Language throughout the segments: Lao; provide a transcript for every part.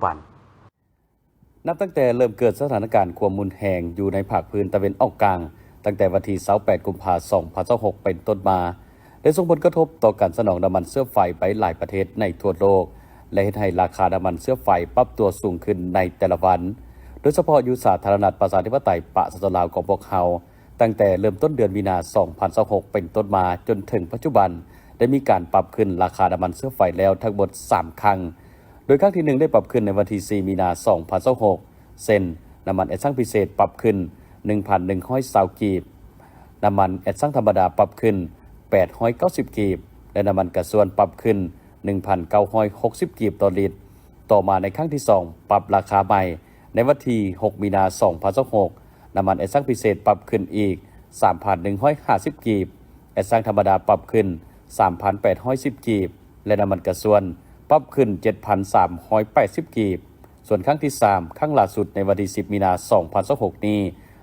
ວັນ. ນັບຕັ້ງແຕ່ເລີ່ມເກີດສະຖານະການຄວາມຮຸນແຮງຢູ່ໃນພາກພື້ນຕາເວັນອອກກາງ ຕັ້ງແຕ່ວັນທີຊາວແປດ ກຸມພາ ສອງພັນຊາວຫົກ ເປັນຕົ້ນມາ, ໄດ້ສົ່ງຜົນກະທົບຕໍ່ການສະໜອງນ້ຳມັນເຊື້ອໄຟໄປຫຼາຍປະເທດໃນທົ່ວໂລກ ແລະ ເຮັດໃຫ້ລາຄານ້ຳມັນເຊື້ອໄຟປັບຕົວສູງຂຶ້ນໃນແຕ່ລະວັນ, ໂດຍສະເພາະຢູ່ສາທາລະນະລັດປະຊາທິປະໄຕປະຊາຊົນລາວຂອງພວກເຮົາ. ຕັ້ງແຕ່ເລີ່ມຕົ້ນເດືອນມີນາ ສອງພັນຊາວຫົກ ເປັນຕົ້ນມາ ຈົນເຖິງປັດຈຸບັນ ໄດ້ມີການປັບຂຶ້ນລາຄານ້ຳມັນເຊື້ອໄຟແລ້ວທັງໝົດສາມຄັ້ງ, ໂດຍຄັ້ງທີໜຶ່ງໄດ້ປັບຂຶ້ນໃນວັນທີສີ່ ມີນາ ສອງພັນຊາວຫົກ ເຊັ່ນ: ນ້ຳມັນແອັດຊັງພິເສດປັບຂຶ້ນໜຶ່ງພັນໜຶ່ງຮ້ອຍຊາວກີບ, ນ້ຳມັນແອັດຊັງທຳມະດາປັບຂຶ້ນແປດຮ້ອຍເກົ້າສິບກີບ ແລະ ນ້ຳມັນກາຊວນປັບຂຶ້ນໜຶ່ງພັນເກົ້າຮ້ອຍຫົກສິບກີບຕໍ່ລິດ. ຕໍ່ມາໃນຄັ້ງທີສອງ ປັບລາຄາໃໝ່ໃນວັນທີຫົກ ມີນາ ສອງພັນຊາວຫົກ ນ້ຳມັນແອັດຊັງພິເສດປັບຂຶ້ນອີກສາມພັນໜຶ່ງຮ້ອຍຫ້າສິບກີບ, ແອັດຊັງທຳມະດາປັບຂຶ້ນສາມພັນແປດຮ້ອຍສິບກີບ ແລະ ນ້ຳມັນກາຊວນປັບຂຶ້ນເຈັດພັນສາມຮ້ອຍແປດສິບກີບ. ສ່ວນຄັ້ງທີສາມ ຄັ້ງລ່າສຸດໃນວັນທີສິບ ມີນາ ສອງພັນຊາວຫົກນີ້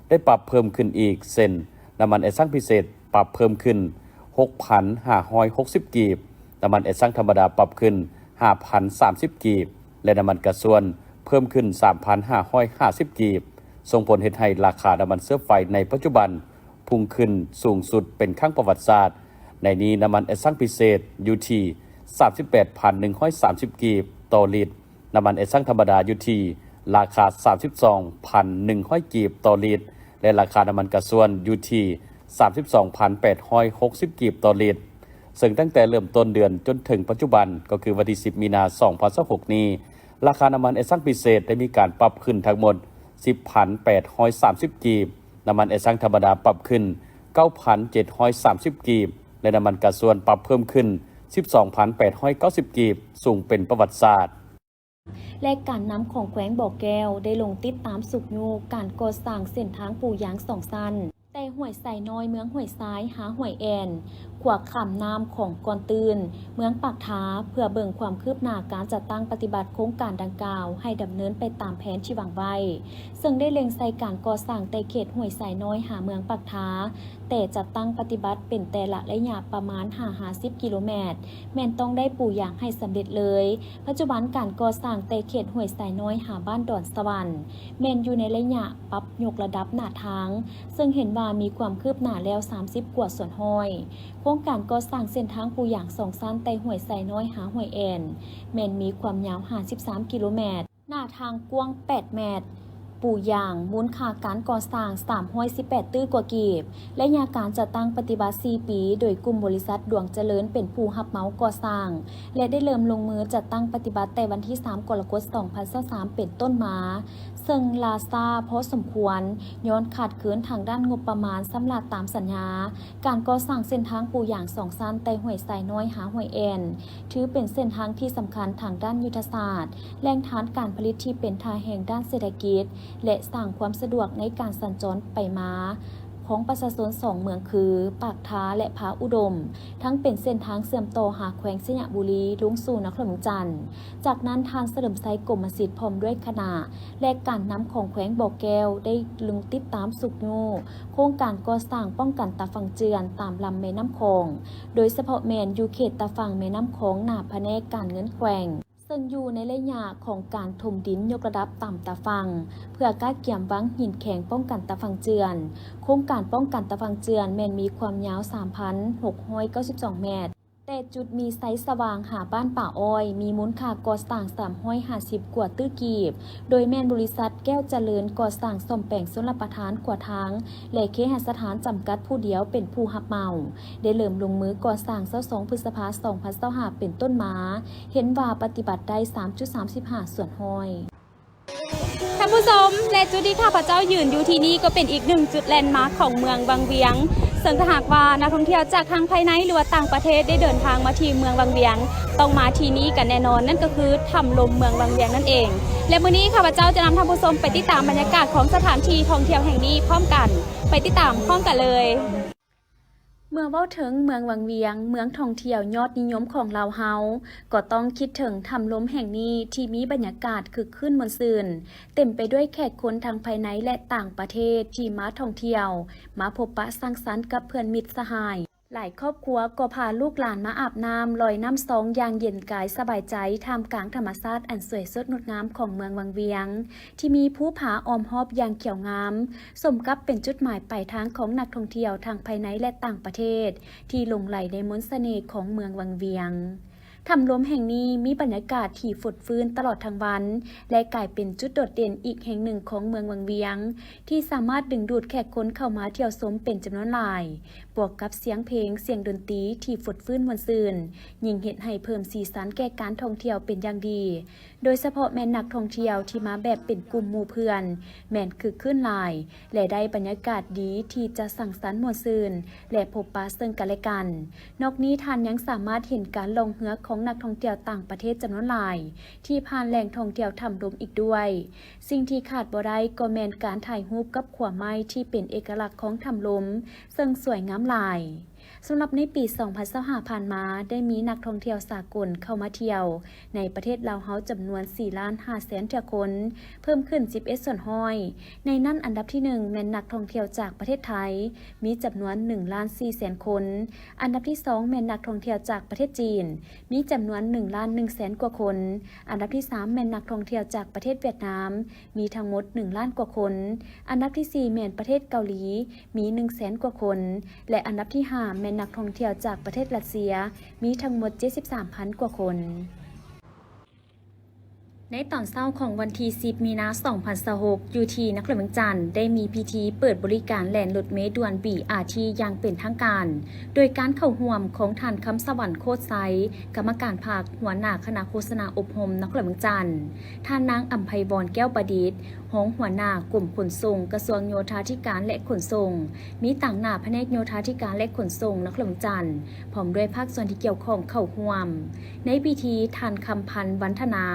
ໄດ້ປັບເພີ່ມຂຶ້ນອີກ ເຊັ່ນ: ນ້ຳມັນແອັດຊັງພິເສດປັບເພີ່ມຂຶ້ນຫົກພັນຫ້າຮ້ອຍຫົກສິບກີບ, ນ້ຳມັນແອັດຊັງທຳມະດາປັບຂຶ້ນຫ້າພັນສາມສິບກີບ ແລະ ນ້ຳມັນກາຊວນເພີ່ມຂຶ້ນສາມພັນຫ້າຮ້ອຍຫ້າສິບກີບ, ສົ່ງຜົນເຮັດໃຫ້ລາຄານ້ຳມັນເຊື້ອໄຟໃນປັດຈຸບັນ ພຸ່ງຂຶ້ນສູງສຸດເປັນຄັ້ງປະຫວັດສາດ. ໃນນີ້ນ້ຳມັນແອັດຊັງພິເສດຢູ່ທີ່ສາມສິບແປດພັນໜຶ່ງຮ້ອຍສາມສິບກີບຕໍ່ລິດ, ນ້ຳມັນແອັດຊັງທຳມະດາຢູ່ທີ່ລາຄາສາມສິບສອງພັນໜຶ່ງຮ້ອຍກີບຕໍ່ລິດ ແລະ ລາຄານ້ຳມັນກາຊວນຢູ່ທີ່ສາມສິບສອງພັນແປດຮ້ອຍຫົກສິບກີບຕໍ່ລິດ. ເຊິ່ງຕັ້ງແຕ່ເລີ່ມຕົ້ນເດືອນຈົນເຖິງປັດຈຸບັນ ກໍຄືວັນທີສິບ ມີນາ ສອງພັນຊາວຫົກນີ້ ລາຄານ້ຳມັນແອັດຊັງພິເສດໄດ້ມີການປັບຂຶ້ນທັງໝົດສິບພັນແປດຮ້ອຍສາມສິບກີບ, ນ້ຳມັນແອັດຊັງທຳມະດາປັບຂຶ້ນເກົ້າພັນເຈັດຮ້ອຍສາມສິບກີບ ແລະ ນ້ຳມັນກາຊວນປັບເພີ່ມຂຶ້ນສິບສອງພັນແປດຮ້ອຍເກົ້າສິບກີບ, ສູງເປັນປະຫວັດສາດ. ແລະ ການນຳຂອງແຂວງບໍ່ແກ້ວໄດ້ລົງຕິດຕາມຊຸກຍູ້ການກໍ່ສ້າງເສັ້ນທາງປູຢາງສອງຊັ້ນ ແຕ່ຫ້ວຍໄຊນ້ອຍ ເມືອງຫ້ວຍຊາຍ ຫາຫ້ວຍແອນ ຂົວຂ້າມນ້ຳຂອງກ່ອນຕື່ນ ເມືອງປາກທາ ເພື່ອເບິ່ງຄວາມຄືບໜ້າການຈັດຕັ້ງປະຕິບັດໂຄງການດັ່ງກ່າວໃຫ້ດຳເນີນໄປຕາມແຜນທີ່ວາງໄວ້, ເຊິ່ງໄດ້ເລັ່ງໃສ່ການກໍ່ສ້າງແຕ່ເຂດຫ້ວຍໄຊນ້ອຍຫາເມືອງປາກທາ, ແຕ່ຈັດຕັ້ງປະຕິບັດເປັນແຕ່ລະໄລຍະປະມານຫ້າຫາສິບກິໂລແມັດ ແມ່ນຕ້ອງໄດ້ປູຢາງໃຫ້ສຳເລັດເລີຍ. ປັດຈຸບັນການກໍ່ສ້າງແຕ່ເຂດຫ້ວຍໄຊນ້ອຍຫາບ້ານດອນສະຫວັນ ແມ່ນຢູ່ໃນໄລຍະປັບຍົກລະດັບໜ້າທາງ, ເຊິ່ງເຫັນວ່າມີຄວາມຄືບໜ້າແລ້ວສາມສິບກວ່າສ່ວນຮ້ອຍ. ໂຄງການກໍ່ສ້າງເສັ້ນທາງປູຢາງສອງຊັ້ນແຕ່ຫ້ວຍໄຊນ້ອຍຫາຫ້ວຍແອນ ແມ່ນມີຄວາມຍາວຫ້າສິບສາມກິໂລແມັດ, ໜ້າທາງກວ້າງແປດແມັດ, ປູຢາງ ມູນຄ່າການກໍ່ສ້າງສາມຮ້ອຍສິບແປດຕື້ກວ່າກີບ. ໄລຍະການຈັດຕັ້ງປະຕິບັດສີ່ປີ ໂດຍກຸ່ມບໍລິສັດດວງຈະເລີນເປັນຜູ້ຮັບເໝົາກໍ່ສ້າງ ແລະ ໄດ້ເລີ່ມລົງມືຈັດຕັ້ງປະຕິບັດແຕ່ວັນທີສາມ ກໍລະກົດ ສອງພັນຊາວສາມ ເປັນຕົ້ນມາ, ເຊິ່ງລ່າຊ້າພໍສົມຄວນ ຍ້ອນຂາດເຂີນທາງດ້ານງົບປະມານຊຳລະຕາມສັນຍາ. ການກໍ່ສ້າງເສັ້ນທາງປູຢາງສອງຊັ້ນແຕ່ຫ້ວຍຊາຍນ້ອຍຫາຫ້ວຍແອນ ຖືເປັນເສັ້ນທາງທີ່ສຳຄັນທາງດ້ານຍຸດທະສາດ, ແຫຼ່ງຖານການຜະລິດທີ່ເປັນທ່າແຮງດ້ານເສດຖະກິດ ແລະ ສ້າງຄວາມສະດວກໃນການສັນຈອນໄປມາຂອງປະຊາຊົນສອງເມືອງຄື ປາກທາ ແລະ ຜາອຸດົມ, ທັງເປັນເສັ້ນທາງເຊື່ອມຕໍ່ຫາແຂວງໄຊຍະບູລີ ລົງສູ່ນະຄອນຫຼວງວຽງຈັນ. ຈາກນັ້ນ ທ່ານ ສະເຫຼີມໄຊ ກົມມະສິດ ພ້ອມດ້ວຍຄະນະ ແລະ ການນຳຂອງແຂວງບໍ່ແກ້ວ ໄດ້ລົງຕິດຕາມຊຸກຍູ້ໂຄງການກໍ່ສ້າງປ້ອງກັນຕາຝັ່ງເຈື່ອນຕາມລຳແມ່ນ້ຳຂອງ, ໂດຍສະເພາະແມ່ນຢູ່ເຂດຕາຝັ່ງແມ່ນ້ຳຂອງ ໜ້າພະແນກການເງິນແຂວງ, ເຊິ່ງຢູ່ໃນໄລຍະຂອງການຖົມດິນຍົກລະດັບຕາມຕາຝັ່ງ ເພື່ອກະກຽມວາງຫີນແຂງປ້ອງກັນຕາຝັ່ງເຈື່ອນ. ໂຄງການປ້ອງກັນຕາຝັ່ງເຈື່ອນແມ່ນມີຄວາມຍາວສາມພັນຫົກຮ້ອຍເກົ້າສິບສອງແມັດ, ແຕ່ຈຸດມີໄຊສະຫວ່າງຫາບ້ານປ່າອ້ອຍ ມີມູນຄ່າກໍ່ສ້າງສາມຮ້ອຍຫ້າສິບກວ່າຕື້ກີບ, ໂດຍແມ່ນບໍລິສັດແກ້ວຈະເລີນກໍ່ສ້າງສ້ອມແປງຊົນລະປະທານຂົວທາງ ແລະ ເຄຫະສະຖານຈຳກັດຜູ້ດຽວເປັນຜູ້ຮັບເໝົາ, ໄດ້ເລີ່ມລົງມືກໍ່ສ້າງຊາວສອງ ພຶດສະພາ ສອງພັນຊາວຫ້າ ເປັນຕົ້ນມາ, ເຫັນວ່າປະຕິບັດໄດ້ສາມຈຸດສາມສິບຫ້າສ່ວນຮ້ອຍ. ທ່ານຜູ້ຊົມ ແລະ ຈຸດທີ່ຂ້າພະເຈົ້າຢືນຢູ່ທີ່ນີ້ກໍເປັນອີກໜຶ່ງຈຸດແລນມາກຂອງເມືອງວັງວຽງ, ເຊິ່ງຖ້າຫາກວ່ານັກທ່ອງທ່ຽວຈາກທາງພາຍໃນ ຫຼືວ່າຕ່າງປະເທດໄດ້ເດີນທາງມາທີ່ເມືອງວັງວຽງ ຕ້ອງມາທີ່ນີ້ກັນແນ່ນອນ, ນັ້ນກໍຄືຖ້ຳລົມເມືອງວັງວຽງນັ້ນເອງ. ແລະ ມື້ນີ້ຂ້າພະເຈົ້າຈະນຳທ່ານຜູ້ຊົມໄປຕິດຕາມບັນຍາກາດຂອງສະຖານທີ່ທ່ອງທ່ຽວແຫ່ງນີ້ພ້ອມກັນ, ໄປຕິດຕາມພ້ອມກັນເລີຍ. ເມື່ອເວົ້າເຖິງເມືອງວັງວຽງ, ເມືອງທ່ອງທ່ຽວຍອດນິຍົມຂອງລາວເຮົາ, ກໍຕ້ອງຄິດເຖິງຖ້ຳລົມແຫ່ງນີ້ທີ່ມີບັນຍາກາດຄຶກຄື້ນມ່ວນຊື່ນ, ເຕັມໄປດ້ວຍແຂກຄົນທັງພາຍໃນ ແລະ ຕ່າງປະເທດທີ່ມາທ່ອງທ່ຽວ, ມາພົບປະສັງສັນກັບເພື່ອນມິດສະຫາຍ. ຫຼາຍຄອບຄົວກໍພາລູກຫຼານມາອາບນ້ຳລອຍນ້ຳຊອງຢ່າງເຢັນກາຍສະບາຍໃຈ ທ່າມກາງທຳມະຊາດອັນສວຍສົດງົດງາມຂອງເມືອງວັງວຽງ ທີ່ມີພູຜາອ້ອມຮອບຢ່າງຂຽວງາມ, ສົມກັບເປັນຈຸດໝາຍປາຍທາງຂອງນັກທ່ອງທ່ຽວທັງພາຍໃນ ແລະ ຕ່າງປະເທດ ທີ່ຫຼົງໄຫຼໃນມົນສະເໜ່ຂອງເມືອງວັງວຽງ. ຖ້ຳລົມແຫ່ງນີ້ມີບັນຍາກາດທີ່ຟົດຟື້ນຕະຫຼອດທັງວັນ ແລະ ກາຍເປັນຈຸດໂດດເດັ່ນອີກແຫ່ງໜຶ່ງຂອງເມືອງວັງວຽງ ທີ່ສາມາດດຶງດູດແຂກຄົນເຂົ້າມາທ່ຽວຊົມເປັນຈຳນວນຫຼາຍ, ບວກກັບສຽງເພງ, ສຽງດົນຕີທີ່ຟົດຟື້ນມ່ວນຊື່ນ, ຍິ່ງເຮັດໃຫ້ເພີ່ມສີສັນແກ່ການທ່ອງທ່ຽວເປັນຢ່າງດີ. ໂດຍສະເພາະແມ່ນນັກທ່ອງທ່ຽວທີ່ມາແບບເປັນກຸ່ມໝູ່ເພື່ອນ ແມ່ນຄຶກຄື້ນຫຼາຍ ແລະ ໄດ້ບັນຍາກາດດີທີ່ຈະສັງສັນມ່ວນຊື່ນ ແລະ ພົບປະເຊິ່ງກັນແລະກັນ. ນອກນີ້ທ່ານຍັງສາມາດເຫັນການລ່ອງເຮືອຂອງນັກທ່ອງທ່ຽວຕ່າງປະເທດຈຳນວນຫຼາຍ ທີ່ຜ່ານແຫຼ່ງທ່ອງທ່ຽວຖ້ຳລົມອີກດ້ວຍ. ສິ່ງທີ່ຂາດບໍ່ໄດ້ກໍແມ່ນການຖ່າຍຮູບກັບຂົວໄມ້ທີ່ເປັນເອກະລັກຂອງຖ້ຳລົມ ເຊິ່ງສວຍງາມຫຼາຍ. ສຳລັບໃນປີສອງພັນຊາວຫ້າຜ່ານມາ ໄດ້ມີນັກທ່ອງທ່ຽວສາກົນເຂົ້າມາທ່ຽວໃນປະເທດລາວເຮົາຈຳນວນສີ່ລ້ານຫ້າແສນເທື່ອຄົນ, ເພີ່ມຂຶ້ນສິບເອັດສ່ວນຮ້ອຍ. ໃນນັ້ນອັນດັບທີໜຶ່ງແມ່ນນັກທ່ອງທ່ຽວຈາກປະເທດໄທ, ມີຈຳນວນໜຶ່ງລ້ານສີ່ແສນຄົນ. ອັນດັບທີສອງແມ່ນນັກທ່ອງທ່ຽວຈາກປະເທດຈີນ, ມີຈຳນວນໜຶ່ງລ້ານໜຶ່ງແສນກວ່າຄົນ. ອັນດັບທີສາມແມ່ນນັກທ່ອງທ່ຽວຈາກປະເທດຫວຽດນາມ, ມີທັງໝົດໜຶ່ງລ້ານກວ່າຄົນ. ອັນດັບທີສີ່ແມ່ນປະເທດເກົາຫຼີ, ມີໜຶ່ງແສນກວ່າຄົນ ແລະ ອັນດັບທີຫ້າແມ່ນນັກທ່ອງທ່ຽວຈາກປະເທດຣັດເຊຍ, ມີທັງໝົດເຈັດສິບສາມພັນກວ່າຄົນ. ໃນຕອນເຊົ້າຂອງວັນທີສິບ ມີນາ ສອງພັນຊາວຫົກ ຢູ່ທີ່ນະຄອນຫຼວງວຽງຈັນ ໄດ້ມີພິທີເປີດບໍລິການແລ່ນລົດເມດ່ວນ ບີອາທີ ຢ່າງເປັນທາງການ ໂດຍການເຂົ້າຮ່ວມຂອງທ່ານ ຄຳສະຫວັນ ໂຄດໄຊ ກຳມະການພັກ, ຫົວໜ້າຄະນະໂຄສະນາອົບຮົມນະຄອນຫຼວງວຽງຈັນ, ທ່ານນາງ ອຳໄພວອນ ແກ້ວປະດິດ ຮອງຫົວໜ້າກົມຂົນສົ່ງ ກະຊວງໂຍທາທິການ ແລະ ຂົນສົ່ງ, ມີຕາງໜ້າພະແນກໂຍທາທິການ ແລະ ຂົນສົ່ງນະຄອນຫຼວງວຽງຈັນ ພ້ອມດ້ວຍພາກສ່ວນທີ່ກ່ຽວຂ້ອງເຂົ້າຮ່ວມ. ໃນພິທີ, ທ່ານ ຄຳພັນ ວັນທະນາ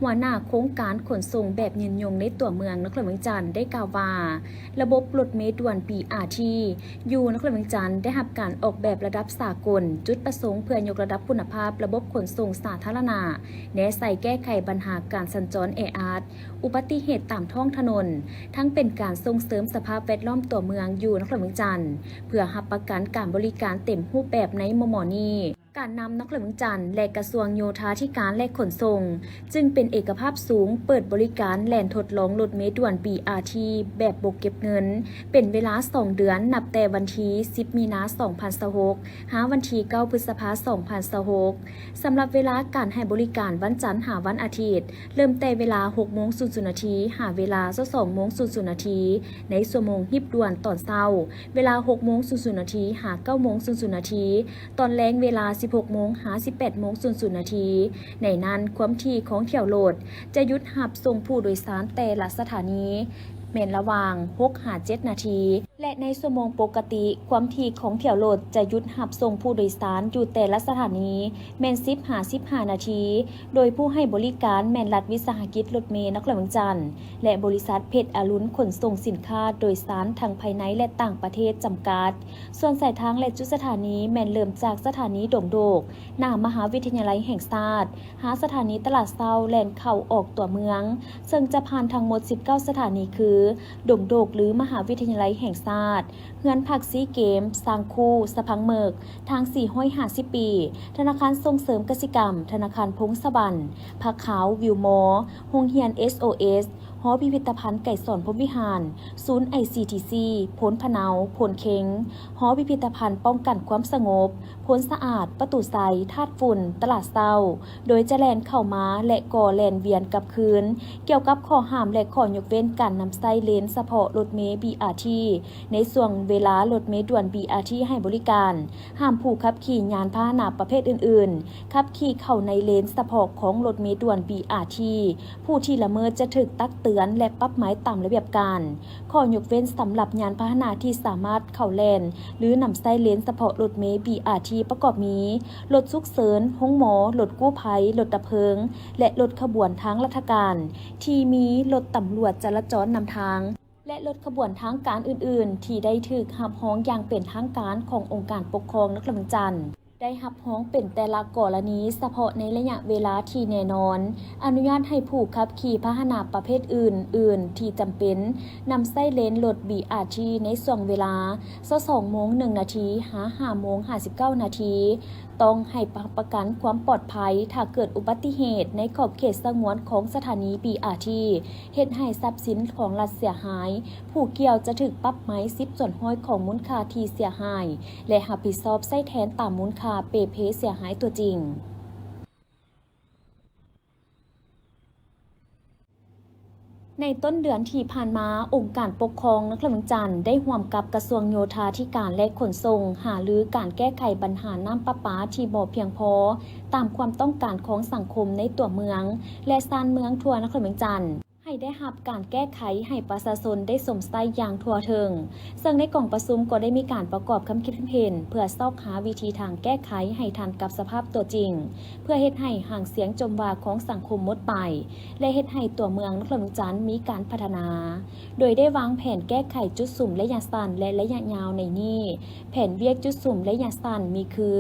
ຫົວໜ້າໂຄງການຂົນສົ່ງແບບຍືນຍົງໃນຕົວເມືອງນະຄອນຫຼວງວຽງຈັນ ໄດ້ກ່າວວ່າ, ລະບົບລົດເມດ່ວນ ບີອາທີ ຢູ່ນະຄອນຫຼວງວຽງຈັນ ໄດ້ຮັບການອອກແບບລະດັບສາກົນ, ຈຸດປະສົງເພື່ອຍົກລະດັບຄຸນນະພາບລະບົບຂົນສົ່ງສາທາລະນະ, ແນໃສ່ແກ້ໄຂບັນຫາການສັນຈອນແອອັດ, ອຸບັດຕິເຫດຕາມທ້ອງຖະໜົນ, ທັງເປັນການສົ່ງເສີມສະພາບແວດລ້ອມຕົວເມືອງຢູ່ນະຄອນຫຼວງວຽງຈັນ ເພື່ອຮັບປະກັນການບໍລິການເຕັມຮູບແບບໃນມໍ່ໆນີ້. ການນຳນະຄອນຫຼວງວຽງຈັນ ແລະ ກະຊວງໂຍທາທິການ ແລະ ຂົນສົ່ງ ຈຶ່ງເປັນເອກະພາບສູງ ເປີດບໍລິການແລ່ນທົດລອງລົດເມດ່ວນ ບີອາທີ ແບບບໍ່ເກັບເງິນ ເປັນເວລາສອງເດືອນ ນັບແຕ່ວັນທີສິບ ມີນາ ສອງພັນຊາວຫົກ ຫາວັນທີເກົ້າ ພຶດສະພາ ສອງພັນຊາວຫົກ. ສຳລັບເວລາການໃຫ້ບໍລິການວັນຈັນຫາວັນອາທິດ ເລີ່ມແຕ່ເວລາຫົກໂມງສູນສູນນາທີ ຫາເວລາຊາວສອງໂມງສູນສູນນາທີ ໃນຊົ່ວໂມງຮີບດ່ວນຕອນເຊົ້າ ເວລາຫົກໂມງສູນສູນນາທີ ຫາເກົ້າໂມງສູນສູນນາທີ, ຕອນແລງເວລາສິບຫົກໂມງ ຫາສິບແປດໂມງສູນສູນນາທີ. ໃນນັ້ນຄວາມຖີ່ຂອງຖ້ຽວລົດຈະຢຸດຮັບສົ່ງຜູ້ໂດຍສານແຕ່ລະສະຖານີແມ່ນລະຫວ່າງຫົກຫາເຈັດນາທີ. ແລະ ໃນຊົ່ວໂມງປົກກະຕິ, ຄວາມຖີ່ຂອງຖ້ຽວລົດຈະຢຸດຮັບສົ່ງຜູ້ໂດຍສານຢູ່ແຕ່ລະສະຖານີແມ່ນສິບຫາສິບຫ້ານາທີ, ໂດຍຜູ້ໃຫ້ບໍລິການແມ່ນລັດວິສາຫະກິດລົດເມນະຄອນຫຼວງວຽງຈັນ ແລະ ບໍລິສັດເພັດອາລຸນຂົນສົ່ງສິນຄ້າໂດຍສານທັງພາຍໃນ ແລະ ຕ່າງປະເທດຈຳກັດ. ສ່ວນສາຍທາງ ແລະ ຈຸດສະຖານີແມ່ນເລີ່ມຈາກສະຖານີດົງໂດກ ໜ້າມະຫາວິທະຍາໄລແຫ່ງຊາດ ຫາສະຖານີຕະຫຼາດເຊົ້າແລ່ນເຂົ້າອອກຕົວເມືອງ, ເຊິ່ງຈະຜ່ານທັງໝົດສິບເກົ້າສະຖານີຄື ດົງໂດກ ຫຼື ມະຫາວິທະຍາໄລແຫ່ງຊາດ, ເຮືອນພັກຊີເກມ, ຊ້າງຄູ່, ສະພັງເໝິກ, ທາງສີ່ຮ້ອຍຫ້າສິບປີ, ທະນາຄານສົ່ງເສີມກະສິກຳ, ທະນາຄານພົງສະຫວັນ, ຜາຂາວ, ວິວມໍ, ໂຮງຮຽນ ເອສໂອເອສ, ຫໍພິພິທະພັນໄກສອນພົມວິຫານ, ສູນ ໄອຊີທີຊີ, ໂພນພະເນົາ, ໂພນເຄັງ, ຫໍພິພິທະພັນປ້ອງກັນຄວາມສະຫງົບ, ໂພນສະອາດ, ປະຕູໄຊ, ທາດຝຸ່ນ, ຕະຫຼາດເຊົ້າ, ໂດຍຈະແລ່ນເຂົ້າມາ ແລະ ກໍແລ່ນວຽນກັບຄືນ. ກ່ຽວກັບຂໍ້ຫ້າມ ແລະ ຂໍ້ຍົກເວັ້ນການນຳໃຊ້ເລນສະເພາະລົດເມ ບີອາທີ ໃນຊ່ວງເວລາລົດເມດ່ວນ ບີອາທີ ໃຫ້ບໍລິການ, ຫ້າມຜູ້ຂັບຂີ່ຍານພາຫະນະປະເພດອື່ນໆ ຂັບຂີ່ເຂົ້າໃນເລນສະເພາະຂອງລົດເມດ່ວນ ບີອາທີ. ຜູ້ທີ່ລະເມີດຈະຖືກຕັກເຕືອນ ແລະ ປັບໃໝຕາມລະບຽບການ. ຂໍ້ຍົກເວັ້ນສຳລັບຍານພາຫະນະທີ່ສາມາດເຂົ້າແລ່ນ ຫຼື ນຳໃຊ້ເລນສະເພາະລົດເມ ບີອາທີ ປະກອບມີ ລົດສຸກເສີນ, ໂຮງໝໍ, ລົດກູ້ໄພ, ລົດດັບເພີງ ແລະ ລົດຂະບວນທາງລັດຖະການ ທີ່ມີລົດຕຳຫຼວດຈະລາຈອນນຳທາງ ແລະ ລົດຂະບວນທາງການອື່ນໆ ທີ່ໄດ້ຖືກຮັບຮອງຢ່າງເປັນທາງການຂອງອົງການປົກຄອງນະຄອນຫຼວງວຽງຈັນ. ໄດ້ຮັບຮອງເປັນແຕ່ລະກໍລະນີສະເພາະໃນໄລຍະເວລາທີ່ແນ່ນອນ, ອະນຸຍາດໃຫ້ຜູ້ຂັບຂີ່ພາຫະນະປະເພດອື່ນໆທີ່ຈຳເປັນ ນຳໃຊ້ເລນລົດ ບີອາທີ ໃນຊ່ວງເວລາ ຊາວສອງໂມງໜຶ່ງນາທີ ຫາ ຫ້າໂມງຫ້າສິບເກົ້ານາທີ. ຕ້ອງໃຫ້ຮັບປະກັນຄວາມປອດໄພ ຖ້າເກີດອຸບັດຕິເຫດໃນຂອບເຂດສະຫງວນຂອງສະຖານີ ບີອາທີ ເຮັດໃຫ້ຊັບສິນຂອງລັດເສຍຫາຍ, ຜູ້ກ່ຽວຈະຖືກປັບໃໝສິບສ່ວນຮ້ອຍຂອງມູນຄ່າທີ່ເສຍຫາຍ ແລະ ຮັບຜິດຊອບໃຊ້ແທນຕາມມູນຄ່າເປ່ເພເສຍຫາຍຕົວຈິງ. ໃນຕົ້ນເດືອນທີ່ຜ່ານມາ, ອົງການປົກຄອງນະຄອນຫຼວງວຽງຈັນ ໄດ້ຮ່ວມກັບກະຊວງໂຍທາທິການ ແລະ ຂົນສົ່ງ ຫາລືການແກ້ໄຂບັນຫານ້ຳປະປາທີ່ບໍ່ພຽງພໍ ຕາມຄວາມຕ້ອງການຂອງສັງຄົມໃນຕົວເມືອງ ແລະ ຊານເມືອງທົ່ວນະຄອນຫຼວງວຽງຈັນ ໃຫ້ໄດ້ຮັບການແກ້ໄຂໃຫ້ປະຊາຊົນໄດ້ຊົມໃຊ້ຢ່າງທົ່ວເຖິງ. ເຊິ່ງໃນກອງປະຊຸມກໍໄດ້ມີການປະກອບຄຳຄິດຄຳເຫັນ ເພື່ອຊອກຫາວິທີທາງແກ້ໄຂໃຫ້ທັນກັບສະພາບຕົວຈິງ, ເພື່ອເຮັດໃຫ້ຫາງສຽງຈົ່ມວ່າຂອງສັງຄົມໝົດໄປ ແລະ ເຮັດໃຫ້ຕົວເມືອງນະຄອນຫຼວງວຽງຈັນມີການພັດທະນາ, ໂດຍໄດ້ວາງແຜນແກ້ໄຂຈຸດສຸມໄລຍະສັ້ນ ແລະ ໄລຍະຍາວໃນນີ້. ແຜນວຽກຈຸດສຸມໄລຍະສັ້ນມີຄື: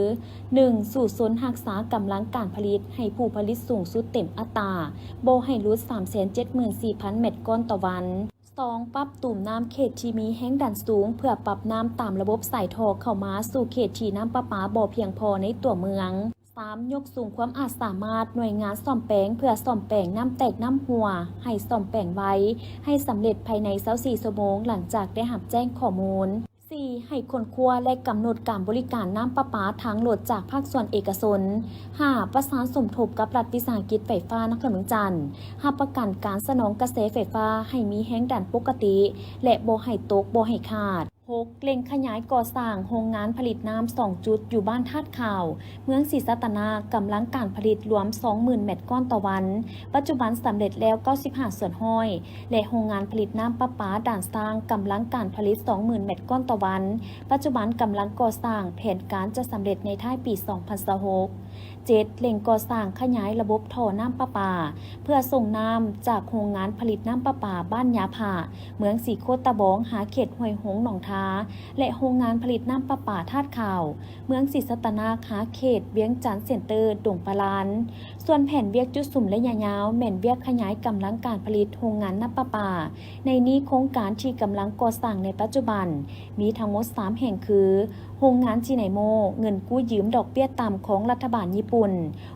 ໜຶ່ງ, ສູ້ຊົນຮັກສາກຳລັງການຜະລິດໃຫ້ຜູ້ຜະລິດສູງສຸດເຕັມອັດຕາ, ບໍ່ໃຫ້ຫຼຸດສາມແສນເຈັດໝື່ນສີ່ພັນແມັດກ້ອນຕໍ່ວັນ. ສອງ, ປັບຕູມນ້ຳເຂດທີ່ມີແຮງດັນສູງ ເພື່ອປັບນ້ຳຕາມລະບົບສາຍທໍ່ເຂົ້າມາສູ່ເຂດທີ່ນ້ຳປະປາບໍ່ພຽງພໍໃນຕົວເມືອງ. ສາມ, ຍົກສູງຄວາມອາດສາມາດໜ່ວຍງານສ້ອມແປງ ເພື່ອສ້ອມແປງນ້ຳແຕກນ້ຳຮົ່ວ ໃຫ້ສ້ອມແປງໄວ, ໃຫ້ສຳເລັດພາຍໃນຊາວສີ່ຊົ່ວໂມງຫຼັງຈາກໄດ້ຮັບແຈ້ງຂໍ້ມູນ. ສີ່, ໃຫ້ຄົ້ນຄວ້າ ແລະ ກຳນົດການບໍລິການນ້ຳປະປາທາງລົດຈາກພາກສ່ວນເອກະຊົນ. ຫ້າ, ປະສານສົມທົບກັບລັດວິສາຫະກິດໄຟຟ້ານະຄອນຫຼວງວຽງຈັນ ຮັບປະກັນການສະໜອງກະແສໄຟຟ້າໃຫ້ມີແຮງດັນປົກກະຕິ ແລະ ບໍ່ໃຫ້ຕົກ, ບໍ່ໃຫ້ຂາດ. ຫົກ, ເລັ່ງຂະຫຍາຍກໍ່ສ້າງໂຮງງານຜະລິດນ້ຳສອງຈຸດຢູ່ບ້ານທາດຂາວ ເມືອງສີສັດຕະນາກ, ກຳລັງການຜະລິດລວມສອງໝື່ນແມັດກ້ອນຕໍ່ວັນ, ປັດຈຸບັນສຳເລັດແລ້ວເກົ້າສິບຫ້າສ່ວນຮ້ອຍ ແລະ ໂຮງງານຜະລິດນ້ຳປະປາດ່ານຊ້າງ ກຳລັງການຜະລິດສອງໝື່ນແມັດກ້ອນຕໍ່ວັນ, ປັດຈຸບັນກຳລັງກໍ່ສ້າງ, ແຜນການຈະສຳເລັດໃນທ້າຍປີສອງພັນຊາວຫົກ. ເຈັດ, ເລັ່ງກໍ່ສ້າງຂະຫຍາຍລະບົບທໍ່ນ້ຳປະປາ ເພື່ອສົ່ງນ້ຳຈາກໂຮງງານຜະລິດນ້ຳປະປາບ້ານຍາຜາ ເມືອງສີໂຄດຕະບອງ ຫາເຂດຫ້ວຍຫົງໜອງທາ ແລະ ໂຮງງານຜະລິດນ້ຳປະປາທາດຂາວ ເມືອງສີສັດຕະນາກ ຫາເຂດວຽງຈັນເຊັນເຕີ ດົງປະລານ. ສ່ວນແຜນວຽກຈຸດສຸມໄລຍະຍາວ ແມ່ນວຽກຂະຫຍາຍກຳລັງການຜະລິດໂຮງງານນ້ຳປະປາ. ໃນນີ້ໂຄງການທີ່ກຳລັງກໍ່ສ້າງໃນປັດຈຸບັນ ມີທັງໝົດສາມແຫ່ງຄື ໂຮງງານຈີໄນໂມ ເງິນກູ້ຢືມດອກເບ້ຍຕ່ຳຂອງລັດຖະບານຍີ່ປຸ່ນ,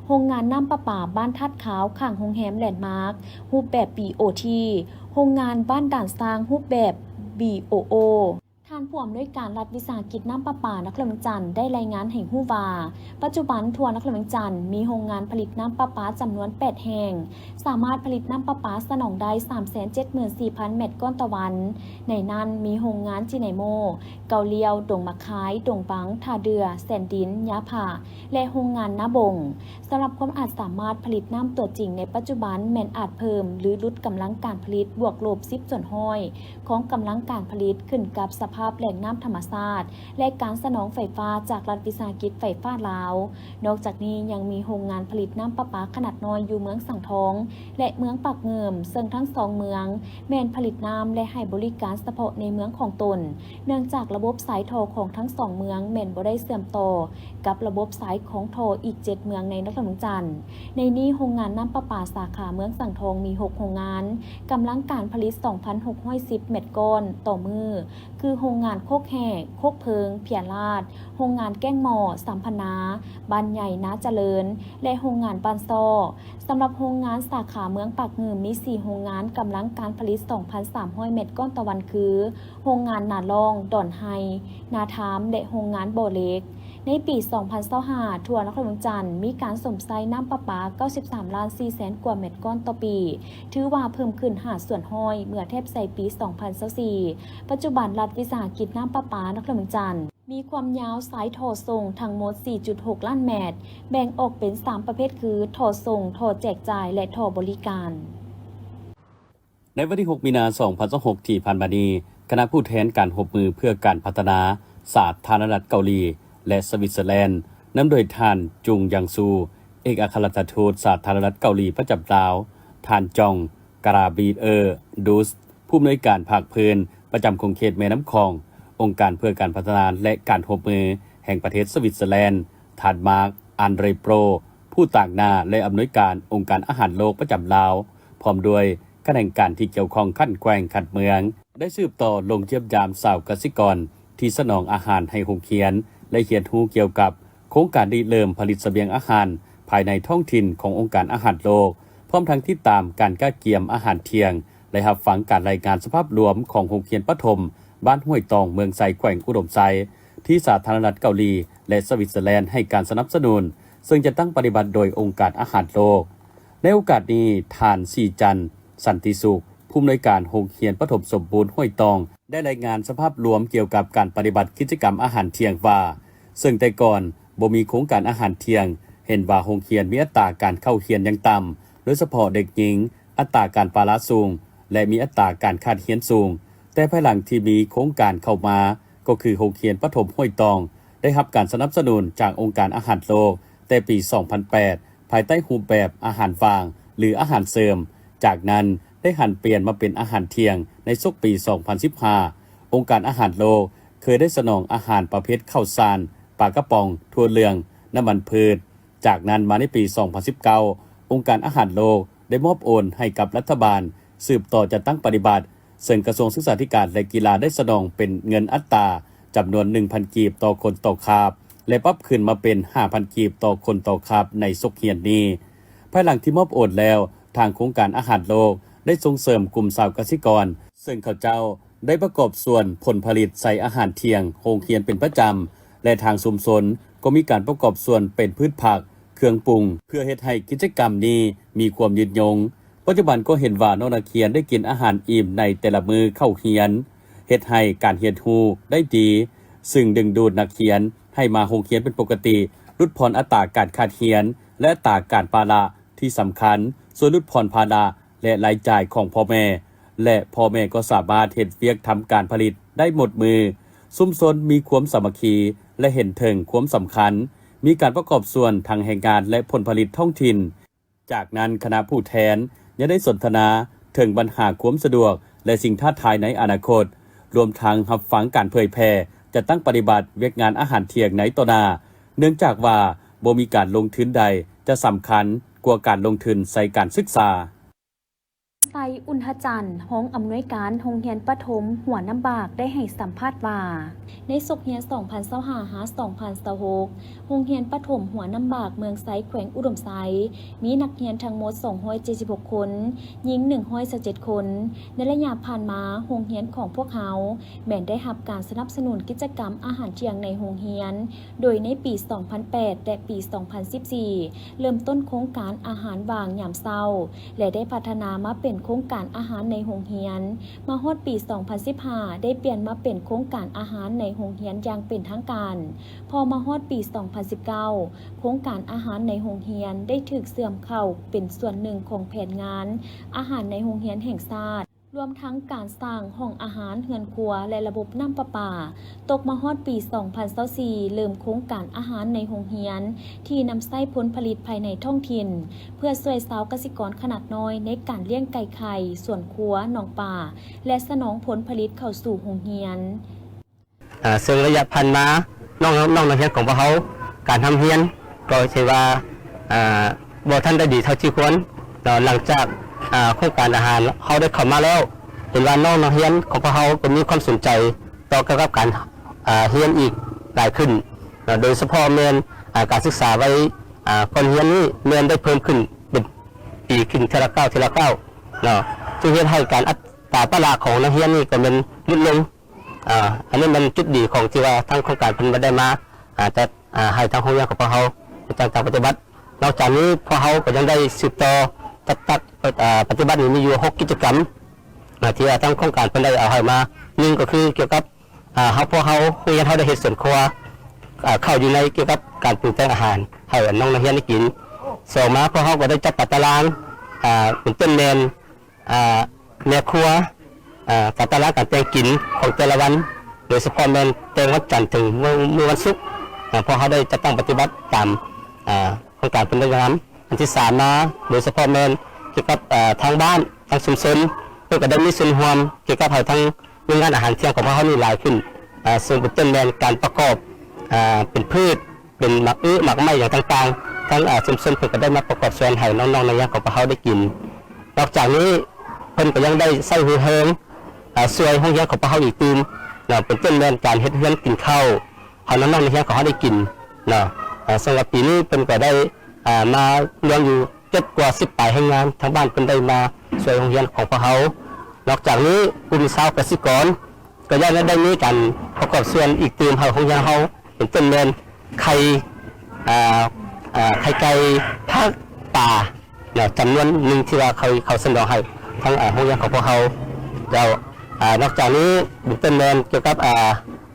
ໂຮງງານນ້ຳປະປາບ້ານທາດຂາວ ຂ້າງໂຮງແຮມແລນມາກ ຮູບແບບ ບີໂອທີ, ໂຮງງານບ້ານດ່ານຊ້າງ ຮູບແບບ ບີໂອໂອ. ທ່ານຜູ້ອຳນວຍການລັດວິສາຫະກິດນ້ຳປະປານະຄອນຫຼວງວຽງຈັນ ໄດ້ລາຍງານໃຫ້ຮູ້ວ່າ ປັດຈຸບັນທົ່ວນະຄອນຫຼວງວຽງຈັນ ມີໂຮງງານຜະລິດນ້ຳປະປາຈຳນວນແປດແຫ່ງ, ສາມາດຜະລິດນ້ຳປະປາສະໜອງໄດ້ສາມແສນເຈັດໝື່ນສີ່ພັນແມັດກ້ອນຕໍ່ວັນ. ໃນນັ້ນມີໂຮງງານຈີໄນໂມ, ເກົາລ້ຽວ, ດົງໝາກຄາຍ, ດົງບັງ, ທ່າເດື່ອ, ແສນດິນ, ຍາຜາ ແລະ ໂຮງງານນາບົງ. ສຳລັບຄວາມອາດສາມາດຜະລິດນ້ຳຕົວຈິງໃນປັດຈຸບັນ ແມ່ນອາດເພີ່ມ ຫຼື ຫຼຸດກຳລັງການຜະລິດບວກລົບສິບສ່ວນຮ້ອຍຂອງກຳລັງການຜະລິດ ຂຶ້ນກັບສະພາບແຫຼ່ງນ້ຳທຳມະຊາດ ແລະ ການສະໜອງໄຟຟ້າຈາກລັດວິສາຫະກິດໄຟຟ້າລາວ. ນອກຈາກນີ້ຍັງມີໂຮງງານຜະລິດນ້ຳປະປາຂະໜາດນ້ອຍຢູ່ເມືອງສັງທອງ ແລະ ເມືອງປາກງື່ມ, ເຊິ່ງທັງສອງເມືອງແມ່ນຜະລິດນ້ຳ ແລະ ໃຫ້ບໍລິການສະເພາະໃນເມືອງຂອງຕົນ, ເນື່ອງຈາກລະບົບສາຍທໍ່ຂອງທັງສອງເມືອງແມ່ນບໍ່ໄດ້ເຊື່ອມຕໍ່ ກັບລະບົບສາຍຂອງທໍ່ອີກເຈັດເມືອງໃນນະຄອນຫຼວງວຽງຈັນ. ໃນນີ້ໂຮງງານນ້ຳປະປາສາຂາເມືອງສັງທອງມີຫົກໂຮງງານ, ກຳລັງການຜະລິດສອງພັນຫົກຮ້ອຍສິບແມັດກ້ອນຕໍ່ມື້ ຄືໂຮງງານໂຄກແຮກ, ໂຄກເພີງ, ເພຍລາດ, ໂຮງງານແກ້ງໝໍ້, ສຳພັນນາ, ບ້ານໃຫຍ່, ນາຈະເລີນ ແລະ ໂຮງງານບ້ານຊໍ້. ສຳລັບໂຮງງານສາຂາເມືອງປາກງື່ມມີສີ່ໂຮງງານ, ກຳລັງການຜະລິດສອງພັນສາມຮ້ອຍແມັດກ້ອນຕໍ່ວັນ ຄື ໂຮງງານນາລ່ອງ, ດອນໄຮ, ນາທາມ ແລະ ໂຮງງານບໍ່ເຫຼັກ. ໃນປີສອງພັນຊາວຫ້າ ທົ່ວນະຄອນຫຼວງວຽງຈັນມີການຊົມໃຊ້ນ້ຳປະປາເກົ້າສິບສາມລ້ານສີ່ແສນກວ່າແມັດກ້ອນຕໍ່ປີ, ຖືວ່າເພີ່ມຂຶ້ນຫ້າສ່ວນຮ້ອຍເມື່ອທຽບໃສ່ປີສອງພັນຊາວສີ່. ປັດຈຸບັນລັດວິສາຫະກິດນ້ຳປະປານະຄອນຫຼວງວຽງຈັນ ມີຄວາມຍາວສາຍທໍ່ສົ່ງທັງໝົດສີ່ຈຸດຫົກລ້ານແມັດ, ແບ່ງອອກເປັນສາມປະເພດຄື ທໍ່ສົ່ງ, ທໍ່ແຈກຈ່າຍ ແລະ ທໍ່ບໍລິການ. ໃນວັນທີຫົກ ມີນາ ສອງພັນຊາວຫົກ ທີ່ຜ່ານມານີ້, ຄະນະຜູ້ແທນການຮ່ວມມືເພື່ອການພັດທະນາສາທາລະນະລັດເກົາຫຼີ ແລະ ສະວິດເຊີແລນ ນຳໂດຍທ່ານ ຈຸງ ຍັງຊູ ເອກອັກຄະລັດຖະທູດສາທາລະນະລັດເກົາຫຼີປະຈຳລາວ, ທ່ານ ຈອງ ກາຣາບີເອີ ດູສ ຜູ້ອຳນວຍການພາກພື້ນປະຈຳຂົງເຂດແມ່ນ້ຳຂອງ, ອົງການເພື່ອການພັດທະນາ ແລະ ການຮ່ວມມືແຫ່ງປະເທດສະວິດເຊີແລນ, ທ່ານ ມາກ ອັນເຣໂປຣ ຜູ້ຕາງໜ້າ ແລະ ອຳນວຍການອົງການອາຫານໂລກປະຈຳລາວ ພ້ອມດ້ວຍຂະແໜງການທີ່ກ່ຽວຂ້ອງຂັ້ນແຂວງ, ຂັ້ນເມືອງ ໄດ້ສືບຕໍ່ລົງຢ້ຽມຢາມຊາວກະສິກອນທີ່ສະໜອງອາຫານໃຫ້ໂຮງຮຽນ ແລະ ຮຽນຮູ້ກ່ຽວກັບໂຄງການລິເລີ່ມຜະລິດສະບຽງອາຫານພາຍໃນທ້ອງຖິ່ນຂອງອົງການອາຫານໂລກ, ພ້ອມທັງຕິດຕາມການກະກຽມອາຫານທ່ຽງ ແລະ ຮັບຟັງການລາຍງານສະພາບລວມຂອງໂຮງຮຽນປະຖົມບ້ານຫ້ວຍຕອງ ເມືອງໄຊ ແຂວງອຸດົມໄຊ ທີ່ສາທາລະນະລັດເກົາຫຼີ ແລະ ສະວິດເຊີແລນ ໃຫ້ການສະໜັບສະໜູນ, ເຊິ່ງຈະຕັ້ງປະຕິບັດໂດຍອົງການອາຫານໂລກ. ໃນໂອກາດນີ້, ທ່ານ ສີຈັນ ສັນຕິສຸກ ຜູ້ອຳນວຍການໂຮງຮຽນປະຖົມສົມບູນຫ້ວຍຕອງ ໄດ້ລາຍງານສະພາບລວມກ່ຽວກັບການປະຕິບັດກິດຈະກຳອາຫານທ່ຽງວ່າ, ເຊິ່ງແຕ່ກ່ອນບໍ່ມີໂຄງການອາຫານທ່ຽງ, ເຫັນວ່າໂຮງຮຽນມີອັດຕາການເຂົ້າຮຽນຢ່າງຕ່ຳ, ໂດຍສະເພາະເດັກຍິງ, ອັດຕາການປະລະສູງ ແລະ ມີອັດຕາການຂາດຮຽນສູງ. ແຕ່ພາຍຫຼັງທີ່ມີໂຄງການເຂົ້າມາ, ກໍຄືໂຮງຮຽນປະຖົມຫ້ວຍຕອງ ໄດ້ຮັບການສະໜັບສະໜູນຈາກອົງການອາຫານໂລກ ແຕ່ປີສອງພັນແປດ ພາຍໃຕ້ຮູບແບບອາຫານຫວ່າງ ຫຼື ອາຫານເສີມ, ຈາກນັ້ນໄດ້ຫັນປ່ຽນມາເປັນອາຫານທ່ຽງໃນສົກປີສອງພັນສິບຫ້າ. ອົງການອາຫານໂລກເຄີຍໄດ້ສະໜອງອາຫານປະເພດເຂົ້າສານ, ປາກະປ໋ອງ, ຖົ່ວເຫຼືອງ, ນ້ຳມັນພືດ. ຈາກນັ້ນມາໃນປີສອງພັນສິບເກົ້າ ອົງການອາຫານໂລກໄດ້ມອບໂອນໃຫ້ກັບລັດຖະບານສືບຕໍ່ຈັດຕັ້ງປະຕິບັດ, ເຊິ່ງກະຊວງສຶກສາທິການ ແລະ ກິລາໄດ້ສະໜອງເປັນເງິນອັດຕາຈຳນວນໜຶ່ງພັນກີບຕໍ່ຄົນຕໍ່ຄາບ ແລະ ປັບຂຶ້ນມາເປັນຫ້າພັນກີບຕໍ່ຄົນຕໍ່ຄາບໃນສົກຮຽນນີ້. ພາຍຫຼັງທີ່ມອບໂອນແລ້ວ, ທາງໂຄງການອາຫານໂລກໄດ້ສົ່ງເສີມກຸ່ມຊາວກະສິກອນ, ເຊິ່ງເຂົາເຈົ້າໄດ້ປະກອບສ່ວນຜົນຜະລິດໃສ່ອາຫານທ່ຽງໂຮງຮຽນເປັນປະຈຳ ແລະ ທາງຊຸມຊົນກໍມີການປະກອບສ່ວນເປັນພືດຜັກ, ເຄື່ອງປຸງ ເພື່ອເຮັດໃຫ້ກິດຈະກຳນີ້ມີຄວາມຍືນຍົງ. ປັດຈຸບັນກໍເຫັນວ່ານ້ອງນັກຮຽນໄດ້ກິນອາຫານອີ່ມໃນແຕ່ລະມື້ເຂົ້າຮຽນ, ເຮັດໃຫ້ການຮຽນຮູ້ໄດ້ດີ, ຊຶ່ງດຶງດູດນັກຮຽນໃຫ້ມາໂຮງຮຽນເປັນປົກກະຕິ, ຫຼຸດຜ່ອນອັດຕາການຂາດຮຽນ ແລະ ອັດຕາການປະລະທີ່ສຳຄັນ, ຊ່ວຍຫຼຸດຜ່ອນພາລະ ແລະ ລາຍຈ່າຍຂອງພໍ່ແມ່ ແລະ ພໍ່ແມ່ກໍສາມາດເຮັດວຽກທຳການຜະລິດໄດ້ໝົດມື້. ຊຸມຊົນມີຄວາມສາມັກຄີ ແລະ ເຫັນເຖິງຄວາມສຳຄັນ, ມີການປະກອບສ່ວນທັງແຮງງານ ແລະ ຜົນຜະລິດທ້ອງຖິ່ນ. ຈາກນັ້ນຄະນະຜູ້ແທນຍັງໄດ້ສົນທະນາເຖິງບັນຫາຄວາມສະດວກ ແລະ ສິ່ງທ້າທາຍໃນອະນາຄົດ, ລວມທັງຮັບຟັງການເຜີຍແຜ່, ຈັດຕັ້ງປະຕິບັດວຽກງານອາຫານທ່ຽງໃນຕໍ່ໜ້າ, ເນື່ອງຈາກວ່າບໍ່ມີການລົງທຶນໃດຈະສຳຄັນກວ່າການລົງທຶນໃສ່ການສຶກສາ. ໄຊ ອຸນທະຈັນ ຮອງອຳນວຍການໂຮງຮຽນປະຖົມຫົວນ້ຳບາກ ໄດ້ໃຫ້ສຳພາດວ່າ, ໃນສົກຮຽນສອງພັນຊາວຫ້າ ຫາ ສອງພັນຊາວຫົກ ໂຮງຮຽນປະຖົມຫົວນ້ຳບາກເມືອງໄຊ ແຂວງອຸດົມໄຊ ມີນັກຮຽນທັງໝົດສອງຮ້ອຍເຈັດສິບຫົກຄົນ, ຍິງໜຶ່ງຮ້ອຍຊາວເຈັດຄົນ. ໃນໄລຍະຜ່ານມາ, ໂຮງຮຽນຂອງພວກເຮົາແມ່ນໄດ້ຮັບການສະໜັບສະໜູນກິດຈະກຳອາຫານທ່ຽງໃນໂຮງຮຽນ, ໂດຍໃນປີສອງພັນແປດ ແລະ ປີສອງພັນສິບສີ່ ເລີ່ມຕົ້ນໂຄງການອາຫານຫວ່າງຍາມເຊົ້າ ແລະ ໄດ້ພັດທະນາມາເປັນໂຄງການອາຫານໃນໂຮງຮຽນ. ມາຮອດປີສອງພັນສິບຫ້າ ໄດ້ປ່ຽນມາເປັນໂຄງການອາຫານໃນໂຮງຮຽນຢ່າງເປັນທາງການ. ພໍມາຮອດປີສອງພັນສິບເກົ້າ ໂຄງການອາຫານໃນໂຮງຮຽນໄດ້ຖືກເຊື່ອມເຂົ້າເປັນສ່ວນໜຶ່ງຂອງແຜນງານອາຫານໃນໂຮງຮຽນແຫ່ງຊາດ, ລວມທັງການສ້າງຫ້ອງອາຫານ, ເຮືອນຄົວ ແລະ ລະບົບນ້ຳປະປາ. ຕົກມາຮອດປີສອງພັນຊາວສີ່ ເລີ່ມໂຄງການອາຫານໃນໂຮງຮຽນ ທີ່ນຳໃຊ້ຜົນຜະລິດພາຍໃນທ້ອງຖິ່ນ ເພື່ອຊ່ວຍຊາວກະສິກອນຂະໜາດນ້ອຍໃນການລ້ຽງໄກ່ໄຂ່, ສວນຄົວ, ໜອງປາ ແລະ ສະໜອງຜົນຜະລິດເຂົ້າສູ່ໂຮງຮຽນ. ອາ ເຊິ່ງໄລຍະຜ່ານມາ ນ້ອງ ນ້ອງນັກຮຽນຂອງພວກເຮົາ ການຮ່ຳຮຽນກໍຖືວ່າ ອາ ບໍ່ທັນໄດ້ດີເທົ່າທີ່ຄວນເນາະ. ຫຼັງຈາກ ອາ ໂຄງການອາຫານເຮົາໄດ້ເຂົ້າມາແລ້ວ ເຫັນວ່ານ້ອງນັກຮຽນຂອງພວກເຮົາກໍມີຄວາມສົນໃຈຕໍ່ກ່ຽວກັບການ ອາ ຮຽນອີກຫຼາຍຂຶ້ນເນາະ, ໂດຍສະເພາະແມ່ນ ອາ ການສຶກສາໄວ ອາ ກ່ອນຮຽນນີ້ແມ່ນໄດ້ເພີ່ມຂຶ້ນເປັນປີຂຶ້ນເທື່ອລະກ້າວ ເທື່ອລະກ້າວເນາະ, ຈຶ່ງເຮັດໃຫ້ການອັດຕາປະລະຂອງນັກຮຽນນີ້ກໍແມ່ນຫຼຸດລົງ. ອາ ອັນນີ້ແມ່ນຈຸດດີຂອງທີ່ວ່າທາງໂຄງການເພິ່ນບໍ່ໄດ້ມາ ອາ ຈັດ ອາ ໃຫ້ທາງໂຮງຮຽນຂອງພວກເຮົາຈັດຕັ້ງປະຕິບັດ. ນອກຈາກນີ້ພວກເຮົາກໍຍັງໄດ້ສືບຕໍ່ຈັດຕັ້ງ ອາ ປະຕິບັດນີ້ມີຢູ່ຫົກກິດຈະກຳ ອາ ທີ່ວ່າທາງໂຄງການເພິ່ນໄດ້ເອົາໃຫ້ມາ. ໜຶ່ງກໍຄືກ່ຽວກັບ ອາ ເຮົາ ພວກເຮົາ ໂຮງຮຽນເຮົາໄດ້ເຮັດສວນຄົວ ອາ ເຂົ້າຢູ່ໃນກ່ຽວກັບການປຸງແຕ່ງອາຫານໃຫ້ນ້ອງນັກຮຽນໄດ້ກິນ. ສອງມາ ພວກເຮົາກໍໄດ້ຈັດຕາຕະລາງ ອາ ເປັນຕົ້ນແມ່ນ ອາ ແມ່ຄົວ ອາ ຕາຕະລາງການແຕ່ງກິນຂອງແຕ່ລະວັນ, ໂດຍສະເພາະແມ່ນແຕ່ງວັນຈັນເຖິງມື້ ມື້ວັນສຸກ, ອາ ພວກເຮົາໄດ້ຈັດຕັ້ງປະຕິບັດຕາມ ອາ ໂຄງການເພິ່ນໄດ້ນຳ. ອັນທີສາມມາ ໂດຍສະເພາະແມ່ນກ່ຽວກັບ ອາ ທາງບ້ານ ທາງຊຸມຊົນ ເພິ່ນກໍໄດ້ມີສ່ວນຮ່ວມກ່ຽວກັບໃຫ້ທາງໂຮງງານອາຫານທ່ຽງຂອງພວກເຮົານີ້ຫຼາຍຂຶ້ນ, ອາ ເຊິ່ງເປັນຕົ້ນແມ່ນການປະກອບ ອາ ເປັນພືດ ເປັນໝາກອຶໝາກໄມ້ຫຍັງຕ່າງໆ ທາງ ອາ ຊຸມຊົນເພິ່ນກໍໄດ້ມາປະກອບສ່ວນໃຫ້ນ້ອງໆນັກຮຽນຂອງພວກເຮົາໄດ້ກິນ. ນອກຈາກນີ້ເພິ່ນກໍຍັງໄດ້ໃຊ້ຮູ້ແຮງ ອາ ຊ່ວຍໂຮງຮຽນຂອງພວກເຮົາອີກຕື່ມເນາະ ເປັນຕົ້ນແມ່ນການເຮັດເຮືອນກິນເຂົ້າ ໃຫ້ນ້ອງໆນັກຮຽນຂອງເຮົາໄດ້ກິນເນາະ. ອາ ສຳລັບປີນີ້ເພິ່ນກໍໄດ້ ອາ ມາລວມຢູ່ເຈັດກວ່າສິບປາຍແຮງງານ ທາງບ້ານເພິ່ນໄດ້ມາຊ່ວຍໂຮງຮຽນຂອງພວກເຮົາ. ນອກຈາກນີ້ກຸ່ມຊາວກະສິກອນ ກໍຍັງໄດ້ມີການປະກອບສ່ວນອີກຕື່ມໃຫ້ໂຮງຮຽນເຮົາ ເປັນຕົ້ນແມ່ນໄຂ່ ອາ ອາ ໄຂ່ໄກ່ ຜັກ ປາເນາະ ຈຳນວນໜຶ່ງທີ່ວ່າເຂົາ ເຂົາສະໜອງໃຫ້ທາງ ອາ ໂຮງຮຽນຂອງພວກເຮົາ. ແລ້ວ ອາ ນອກຈາກນີ້ເປັນຕົ້ນແມ່ນກ່ຽວກັບ ອາ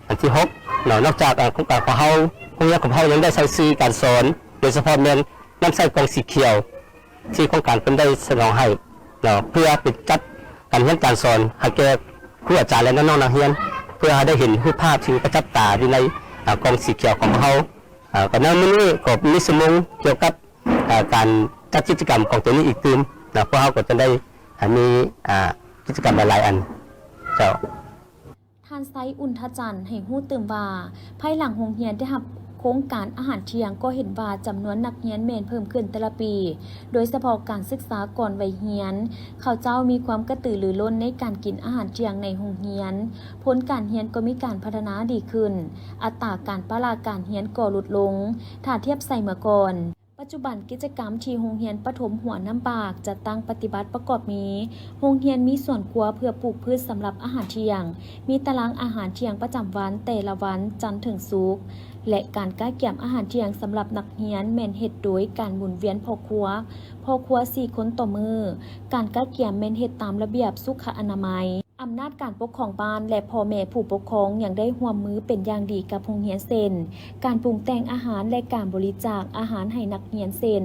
ອັນທີຫົກເນາະ ນອກຈາກ ອາ ໂຄງການຂອງເຮົາ ໂຮງຮຽນຂອງເຮົາຍັງໄດ້ໃຊ້ສື່ການສອນ ໂດຍສະເພາະແມ່ນນຳໃຊ້ກ່ອງສີຂຽວ ທີ່ໂຄງການເພິ່ນໄດ້ສະໜອງໃຫ້ເນາະ ເພື່ອໄປຈັດການຮຽນການສອນໃຫ້ແກ່ຄູອາຈານ ແລະ ນ້ອງໆນັກຮຽນ ເພື່ອໃຫ້ໄດ້ເຫັນຮູບພາບທີ່ປະຈັກຕາຢູ່ໃນ ອາ ກ່ອງສີຂຽວຂອງພວກເຮົາ. ອາ ກໍໃນມື້ນີ້ກໍມີຊົ່ວໂມງກ່ຽວກັບ ອາ ການຈັດກິດຈະກຳຂອງໂຕນີ້ອີກຕື່ມເນາະ ພວກເຮົາກໍຈະໄດ້ ອາ ມີ ອາ ກິດຈະກຳຫຼາຍໆອັນເຈົ້າ. ທ່ານ ໄຊ ອຸ່ນທະຈັນ ໃຫ້ຮູ້ຕື່ມວ່າ ພາຍຫຼັງໂຮງຮຽນໄດ້ຮັບໂຄງການອາຫານທ່ຽງ ກໍເຫັນວ່າຈຳນວນນັກຮຽນແມ່ນເພີ່ມຂຶ້ນແຕ່ລະປີ, ໂດຍສະເພາະການສຶກສາກ່ອນໄວຮຽນ ເຂົາເຈົ້າມີຄວາມກະຕືລືລົ້ນໃນການກິນອາຫານທ່ຽງໃນໂຮງຮຽນ, ຜົນການຮຽນກໍມີການພັດທະນາດີຂຶ້ນ, ອັດຕາການປະລະການຮຽນກໍຫຼຸດລົງ ຖ້າທຽບໃສ່ເມື່ອກ່ອນ. ປັດຈຸບັນກິດຈະກຳທີ່ໂຮງຮຽນປະຖົມຫົວນ້ຳບາກ ຈັດຕັ້ງປະຕິບັດປະກອບມີ ໂຮງຮຽນມີສວນຄົວເພື່ອປູກພືດສຳລັບອາຫານທ່ຽງ, ມີຕາລາງອາຫານທ່ຽງປະຈຳວັນແຕ່ລະວັນຈັນເຖິງສຸກ ແລະ ການກະກຽມອາຫານທ່ຽງສຳລັບນັກຮຽນແມ່ນເຮັດໂດຍການໝູນວຽນພໍ່ຄົວ, ພໍ່ຄົວສີ່ຄົນຕໍ່ມື້. ການກະກຽມແມ່ນເຮັດຕາມລະບຽບສຸຂະອະນາໄມ. ອຳນາດການປົກຄອງບ້ານ ແລະ ພໍ່ແມ່ຜູ້ປົກຄອງຍັງໄດ້ຮ່ວມມືເປັນຢ່າງດີກັບໂຮງຮຽນ ເຊັ່ນ ການປຸງແຕ່ງອາຫານ ແລະ ການບໍລິຈາກອາຫານໃຫ້ນັກຮຽນ ເຊັ່ນ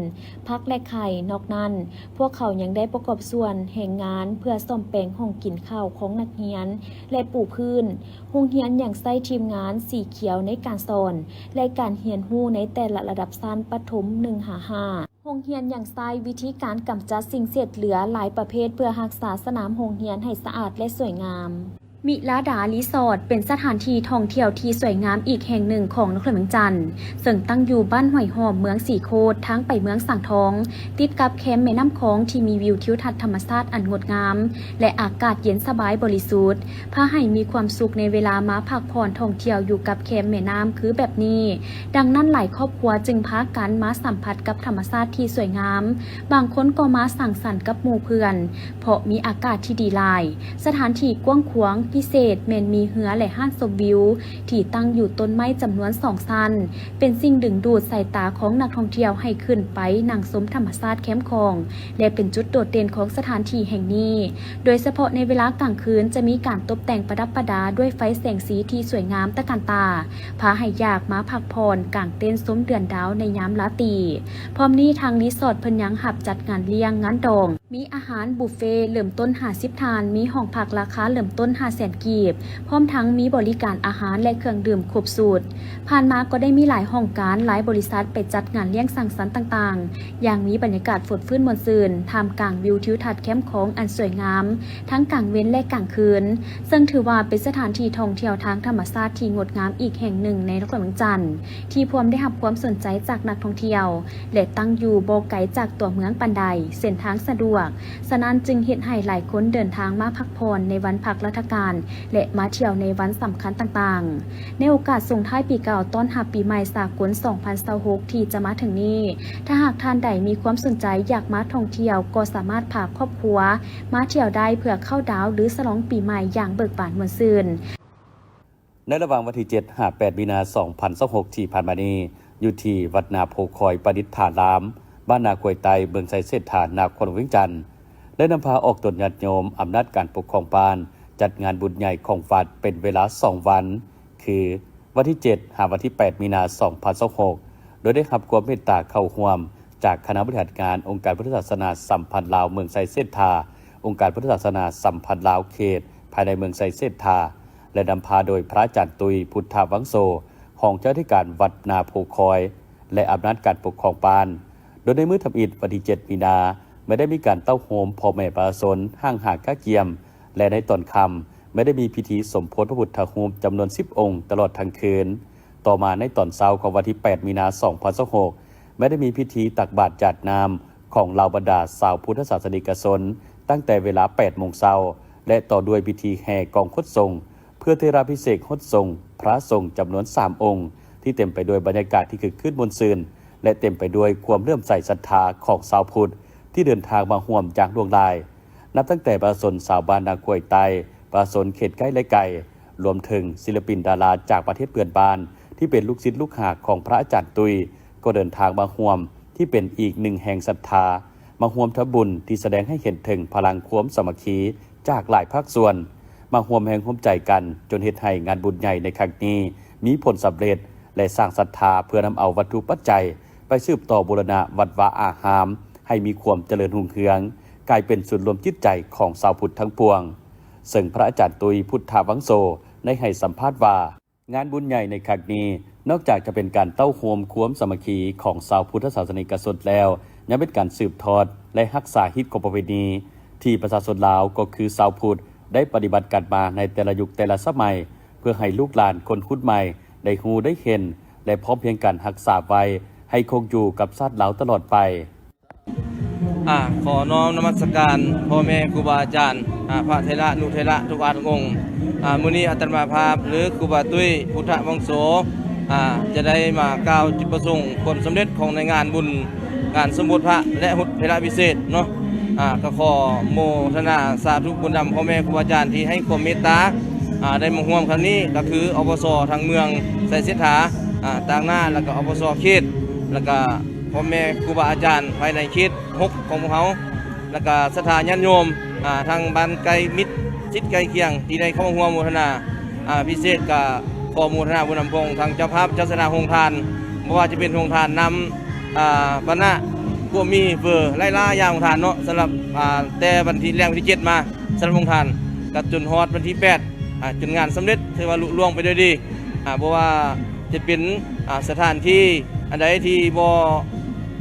ຜັກ ແລະ ໄຂ່. ນອກນັ້ນ, ພວກເຂົາຍັງໄດ້ປະກອບສ່ວນແຮງງານເພື່ອສ້ອມແປງຫ້ອງກິນເຂົ້າຂອງນັກຮຽນ ແລະ ປູພື້ນ. ໂຮງຮຽນຍັງໃຊ້ທີມງານສີຂຽວໃນການສອນ ແລະ ການຮຽນຮູ້ໃນແຕ່ລະລະດັບຊັ້ນປະຖົມ ໜຶ່ງຫາຫ້າ. ໂຮງຮຽນຍັງໃຊ້ວິທີການກຳຈັດສິ່ງເສດເຫຼືອຫຼາຍປະເພດ ເພື່ອຮັກສາສະໜາມໂຮງຮຽນໃຫ້ສະອາດ ແລະ ສວຍງາມ. ມິລາດາຣີສອດ ເປັນສະຖານທີ່ທ່ອງທ່ຽວທີ່ສວຍງາມອີກແຫ່ງໜຶ່ງຂອງນະຄອນຫຼວງວຽງຈັນ, ເຊິ່ງຕັ້ງຢູ່ບ້ານຫ້ວຍຫ້ອມ ເມືອງສີໂຄດ, ທາງໄປເມືອງສັງທອງ, ຕິດກັບແຄມແມ່ນ້ຳຂອງທີ່ມີວິວທິວທັດທຳມະຊາດອັນງົດງາມ ແລະ ອາກາດເຢັນສະບາຍບໍລິສຸດ. ພາໃຫ້ມີຄວາມສຸກໃນເວລາມາພັກຜ່ອນທ່ອງທ່ຽວຢູ່ກັບແຄມແມ່ນ້ຳຄືແບບນີ້. ດັ່ງນັ້ນ, ຫຼາຍຄອບຄົວຈຶ່ງພາກັນມາສຳຜັດກັບທຳມະຊາດທີ່ສວຍງາມ, ບາງຄົນກໍມາສັງສັນກັບໝູ່ເພື່ອນ, ເພາະມີອາກາດທີ່ດີຫຼາຍ. ສະຖານທີ່ກວ້າງຂວາງ, ພິເສດແມ່ນມີເຮືອ ແລະ ຮ້ານຊົມວິວ ທີ່ຕັ້ງຢູ່ຕົ້ນໄມ້ຈຳນວນສອງຊັ້ນ, ເປັນສິ່ງດຶງດູດສາຍຕາຂອງນັກທ່ອງທ່ຽວໃຫ້ຂຶ້ນໄປນັ່ງຊົມທຳມະຊາດແຄມຂອງ ແລະ ເປັນຈຸດໂດດເດັ່ນຂອງສະຖານທີ່ແຫ່ງນີ້. ໂດຍສະເພາະໃນເວລາກາງຄືນຈະມີການຕົບແຕ່ງປະດັບປະດາດ້ວຍໄຟແສງສີທີ່ສວຍງາມຕະການຕາ, ພາໃຫ້ຢາກມາພັກຜ່ອນກາງເຕັນຊົມເດືອນດາວໃນຍາມລາຕີ. ພ້ອມນີ້ທາງຣີສອດເພິ່ນຍັງຮັບຈັດງານລ້ຽງງານດອງ, ມີອາຫານບຸບເຟເລີ່ມຕົ້ນຫ້າສິບທ່ານ, ມີຫ້ອງພັກລາຄາເລີ່ມຕົ້ນຫ້າແສນກີບ, ພ້ອມທັງມີບໍລິການອາຫານ ແລະ ເຄື່ອງດື່ມຄົບຊຸດ. ຜ່ານມາກໍໄດ້ມີຫຼາຍຫ້ອງການ, ຫຼາຍບໍລິສັດໄປຈັດງານລ້ຽງສັງສັນຕ່າງໆ ຢ່າງມີບັນຍາກາດຟົດຟື້ນມ່ວນຊື່ນ ທ່າມກາງວິວທິວທັດແຄມຂອງອັນສວຍງາມ ທັງກາງເວັນ ແລະ ກາງຄືນ, ເຊິ່ງຖືວ່າເປັນສະຖານທີ່ທ່ອງທ່ຽວທາງທຳມະຊາດທີ່ງົດງາມອີກແຫ່ງໜຶ່ງໃນນະຄອນຫຼວງວຽງຈັນ ທີ່ພວມໄດ້ຮັບຄວາມສົນໃຈຈາກນັກທ່ອງທ່ຽວ ແລະ ຕັ້ງຢູ່ບໍ່ໄກຈາກຕົວເມືອງປານໃດ, ເສັ້ນທາງສະດວກ, ສະນັ້ນຈຶ່ງເຮັດໃຫ້ຫຼາຍຄົນເດີນທາງມາພັກຜ່ອນໃນວັນພັກລັດຖະການ ແລະ ມາທ່ຽວໃນວັນສຳຄັນຕ່າງໆ. ໃນໂອກາດສົ່ງທ້າຍປີເກົ່າຕ້ອນຮັບປີໃໝ່ສາກົນສອງພັນຊາວຫົກ ທີ່ຈະມາເຖິງນີ້, ຖ້າຫາກທ່ານໃດມີຄວາມສົນໃຈຢາກມາທ່ອງທ່ຽວ, ກໍສາມາດພາຄອບຄົວມາທ່ຽວໄດ້ ເພື່ອເຂົ້າດາວ ຫຼື ສະຫຼອງປີໃໝ່ຢ່າງເບີກບານມ່ວນຊື່ນ. ໃນລະຫວ່າງວັນທີເຈັດຫາແປດມີນາສອງພັນຊາວຫົກທີ່ຜ່ານມານີ້, ຢູ່ທີ່ວັດນາໂພຄອຍປະດິດຖາລາມ, ບ້ານນາຄວາຍໃຕ້, ເມືອງໄຊເສດຖາ, ນະຄອນຫຼວງວຽງຈັນ, ໄດ້ນຳພາອອກຕົນຍາດໂຍມ, ອຳນາດການປົກຄອງບ້ານ, ຈັດງານບຸນໃຫຍ່ຂອງວັດເປັນເວລາສອງວັນ, ຄື ວັນທີເຈັດຫາວັນທີແປດມີນາສອງພັນຊາວຫົກ ໂດຍໄດ້ຮັບຄວາມເມດຕາເຂົ້າຮ່ວມຈາກຄະນະບໍລິຫານງານອົງການພຸດທະສາສະໜາສຳພັນລາວເມືອງໄຊເສດຖາ, ອົງການພຸດທະສາສະໜາສຳພັນລາວເຂດພາຍໃນເມືອງໄຊເສດຖາ ແລະ ນຳພາໂດຍພະອາຈານຕຸ້ຍ ພຸດທະວັງໂສ, ຮອງເຈົ້າອະທິການວັດນາໂພຄອຍ ແລະ ອຳນາດການປົກຄອງບ້ານ. ໂດຍໃນມື້ທຳອິດວັນທີເຈັດມີນາ ແມ່ນໄດ້ມີການເຕົ້າໂຮມພໍ່ແມ່ປະຊາຊົນ, ຫ້າງຫາກະກຽມ ແລະ ໃນຕອນຄ່ຳ ແມ່ນໄດ້ມີພິທີສົມໂພດພະພຸດທະຮູບຈຳນວນສິບອົງຕະຫຼອດທັງຄືນ. ຕໍ່ມາໃນຕອນເຊົ້າຂອງວັນທີແປດ ມີນາ ສອງພັນຊາວຫົກ ແມ່ນໄດ້ມີພິທີຕັກບາດຢາດນ້ຳຂອງເຫຼົ່າບັນດາຊາວພຸດທະສາສະນິກະຊົນ ຕັ້ງແຕ່ເວລາແປດໂມງເຊົ້າ ແລະ ຕໍ່ດ້ວຍພິທີແຫ່ກອງຂົນສົ່ງ ເພື່ອເທລາພິເສກຫົດສົງພະສົງຈຳນວນສາມອົງ ທີ່ເຕັມໄປດ້ວຍບັນຍາກາດທີ່ຄຶກຄື້ນມ່ວນຊື່ນ ແລະ ເຕັມໄປດ້ວຍຄວາມເຫຼື້ອມໃສສັດທາຂອງຊາວພຸດ ທີ່ເດີນທາງມາຮ່ວມຢ່າງຫຼວງຫຼາຍ. ນັບຕັ້ງແຕ່ປະຊາຊົນຊາວບ້ານນາກວຍໃຕ້, ປະຊາຊົນເຂດໃກ້ ແລະ ໄກ, ລວມເຖິງສິລະປິນດາລາຈາກປະເທດເພື່ອນບ້ານ ທີ່ເປັນລູກສິດລູກຫາຂອງພະອາຈານຕຸ້ຍ ກໍເດີນທາງມາຮ່ວມ ທີ່ເປັນອີກໜຶ່ງແຮງສັດທາ ມາຮ່ວມທຳບຸນທີ່ສະແດງໃຫ້ເຫັນເຖິງພະລັງຄວາມສາມັກຄີຈາກຫຼາຍພາກສ່ວນ ມາຮ່ວມແຮງຮ່ວມໃຈກັນ ຈົນເຮັດໃຫ້ງານບຸນໃຫຍ່ໃນຄັ້ງນີ້ມີຜົນສຳເລັດ ແລະ ສ້າງສັດທາເພື່ອນຳເອົາວັດຖຸປັດໄຈໄປສືບຕໍ່ບູລະນະວັດວາອາຮາມ ໃຫ້ມີຄວາມຈະເລີນຮຸ່ງເຮືອງ, ກາຍເປັນສູນລວມຈິດໃຈຂອງຊາວພຸດທັງປວງ. ເຊິ່ງພະອາຈານຕຸ້ຍ ພຸດທະວັງໂສ ໄດ້ໃຫ້ສຳພາດວ່າ, ງານບຸນໃຫຍ່ໃນຄັ້ງນີ້ ນອກຈາກຈະເປັນການເຕົ້າໂຮມຄວາມສາມັກຄີຂອງຊາວພຸດທະສາສະນິກະຊົນແລ້ວ, ຍັງເປັນການສືບທອດ ແລະ ຮັກສາຮີດຄອງປະເພນີ ທີ່ປະຊາຊົນລາວ ກໍຄືຊາວພຸດ ໄດ້ປະຕິບັດກັນມາໃນແຕ່ລະຍຸກແຕ່ລະສະໄໝ ເພື່ອໃຫ້ລູກຫຼານຄົນຮຸ່ນໃໝ່ໄດ້ຮູ້ໄດ້ເຫັນ ແລະ ພ້ອມພຽງກັນຮັກສາໄວ້ໃຫ້ຄົງຢູ່ກັບຊາດລາວຕະຫຼອດໄປ. ອາ ຂໍນ້ອມນະມັດສະການພໍ່ແມ່ຄູບາອາຈານ ອາ ພະເຖລະນຸເຖລະທຸກອາທຸກອົງ. ອາ ມື້ນີ້ອາດຕະມາພາບ ຫຼື ຄູບາຕຸ້ຍ ພຸດທະວັງໂສ ອາ ຈະໄດ້ມາກ່າວຈຸດປະສົງຜົນສຳເລັດຂອງໃນງານບຸນ ງານສົມບົດພະ ແລະ ຫົດເຖລະພິເສດເນາະ. ອາ ກໍຂໍໂມທະນາສາທຸບຸນນຳພໍ່ແມ່ຄູບາອາຈານທີ່ໃຫ້ຄວາມເມດຕາ ອາ ໄດ້ມາຮ່ວມຄັ້ງນີ້ ກໍຄື ອປສ ທາງເມືອງໄຊເສດຖາ ອາ ຕາງໜ້າ ແລ້ວກໍ ອປສ ເຂດ ແລ້ວກໍ ພໍ່ແມ່ຄູບາອາຈານພາຍໃນເຂດຫົກຂອງພວກເຮົາ ແລ້ວກະສັດທາຍາດໂຍມ ອາ ທາງບ້ານໃກ້ມິດຊິດໃກ້ຄຽງທີ່ໄດ້ເຂົ້າມາຮ່ວມໂມທະນາ ອາ ພິເສດກະຂໍໂມທະນາບຸນນຳພວກທາງເຈົ້າພາບເຈົ້າສະຖານໂຮງທານ ບໍ່ວ່າຈະເປັນໂຮງທານນ້ຳ ອາ ປານະ ກວມມີ ເຟີ ຫຼາຍໆຢ່າງໂຮງທານເນາະ ສຳລັບ ອາ ແຕ່ວັນທີ ແລງວັນທີເຈັດມາ ສຳລັບໂຮງທານ ກະຈົນຮອດວັນທີແປດ ອາ ຈົນງານສຳເລັດ ຖືວ່າລຸລ່ວງໄປດ້ວຍດີ ອາ ບໍ່ວ່າຈະເປັນ ອາ ສະຖານທີ່ ອັນໃດທີ່ບໍ່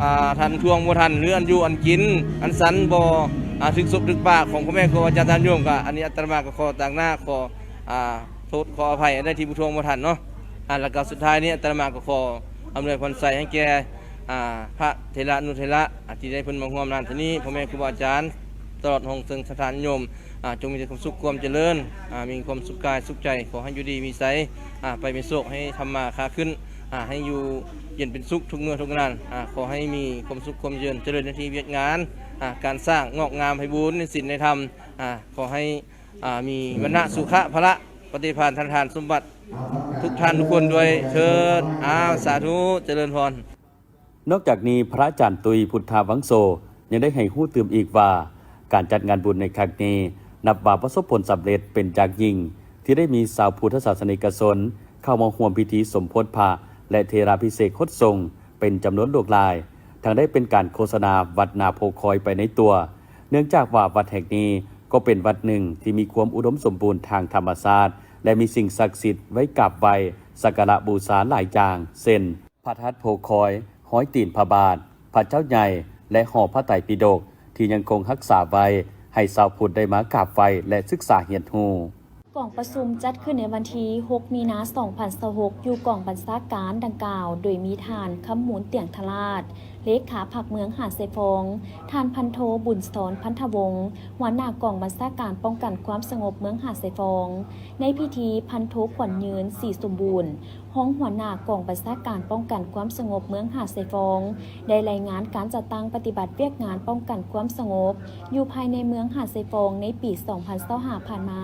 ອາ ທັນທ່ວງບໍ່ທັນ ຫຼື ອັນຢູ່ອັນກິນ ອັນສັນບໍ່ ອາ ຖືກສົບຖືກປາກຂອງພໍ່ແມ່ຄູບາອາຈານຍາດໂຍມ ກະອັນນີ້ອາດຕະມາກໍຂໍຕາງໜ້າ ຂໍ ອາ ໂທດຂໍອະໄພ ອັນໃດທີ່ບໍ່ທ່ວງບໍ່ທັນເນາະ. ອາ ແລ້ວກໍສຸດທ້າຍນີ້ອາດຕະມາກໍຂໍອຳນວຍພອນໄຊໃຫ້ແກ່ ອາ ພະເຖລະນຸເຖລະ ອາ ທີ່ໄດ້ເພິ່ນມາຮ່ວມງານທີ່ນີ້ ພໍ່ແມ່ຄູບາອາຈານ ຕະຫຼອດຮວມເຖິງສະຖານຍາດໂຍມ ອາ ຈົ່ງມີແຕ່ຄວາມສຸກຄວາມຈະເລີນ ອາ ມີຄວາມສຸກກາຍສຸກໃຈ ຂໍໃຫ້ຢູ່ດີມີໄຊ ອາ ໄປມີໂຊກ ໃຫ້ທຳມາຄ້າຂຶ້ນ ອາ ໃຫ້ຢູ່ເຢັນເປັນສຸກທຸກເມື່ອທຸກນານ ອາ ຂໍໃຫ້ມີຄວາມສຸກຄວາມເລີນ ຈະເລີນໃນທີ່ວຽກງານ ອາ ການສ້າງງອກງາມໄພບູນໃນສິນໃນທຳ ອາ ຂໍໃຫ້ ອາ ມີວັນນະສຸຂະພະລະ ປະຕິພານທະນາທານສົມບັດ ທຸກທ່ານທຸກຄົນດ້ວຍເທີ້ນ. ອາ ສາທຸ ຈະເລີນພອນ. ນອກຈາກນີ້ ພະອາຈານຕຸ້ຍ ພຸດທະວັງໂສ ຍັງໄດ້ໃຫ້ຮູ້ຕື່ມອີກວ່າ ການຈັດງານບຸນໃນຄັ້ງນີ້ ນັບວ່າປະສົບຜົນສຳເລັດເປັນຢ່າງຍິ່ງ ທີ່ໄດ້ມີຊາວພຸດທະສາສະນິກະຊົນເຂົ້າມາຮ່ວມພິທີສົມໂພດພະ ແລະ ເທລາພິເສກຫົດສົງເປັນຈຳນວນຫຼວງຫຼາຍ, ທັງໄດ້ເປັນການໂຄສະນາວັດນາໂພຄອຍໄປໃນຕົວ, ເນື່ອງຈາກວ່າວັດແຫ່ງນີ້ກໍເປັນວັດໜຶ່ງທີ່ມີຄວາມອຸດົມສົມບູນທາງທຳມະຊາດ ແລະ ມີສິ່ງສັກສິດໄວ້ກາບໄຫວ້ສັກກາລະບູຊາຫຼາຍຢ່າງ ເຊັ່ນ ພະທາດໂພຄອຍ, ຮອຍຕີນພະບາດ, ພະເຈົ້າໃຫຍ່ ແລະ ຫໍພະໄຕປິດົກ ທີ່ຍັງຄົງຮັກສາໄວ້ໃຫ້ຊາວພຸດໄດ້ມາກາບໄຫວ້ ແລະ ສຶກສາຮຽນຮູ້. ກອງປະຊຸມຈັດຂຶ້ນໃນວັນທີຫົກ ມີນາ ສອງພັນຊາວຫົກ ຢູ່ກອງບັນຊາການດັ່ງກ່າວ ໂດຍມີທ່ານ ຄຳມູນ ຕຽງທະລາດ ເລຂາພັກເມືອງຫາດຊາຍຟອງ, ທ່ານ ພັນໂທ ບຸນສອນ ພັນທະວົງ ຫົວໜ້າກອງບັນຊາການປ້ອງກັນຄວາມສະຫງົບເມືອງຫາດຊາຍຟອງ. ໃນພິທີ ພັນໂທ ຂວັນຍືນ ສີສົມບູນ ຮອງຫົວໜ້າກອງບັນຊາການປ້ອງກັນຄວາມສະຫງົບເມືອງຫາດຊາຍຟອງ ໄດ້ລາຍງານການຈັດຕັ້ງປະຕິບັດວຽກງານປ້ອງກັນຄວາມສະຫງົບຢູ່ພາຍໃນເມືອງຫາດຊາຍຟອງໃນປີສອງພັນຊາວຫ້າຜ່ານມາ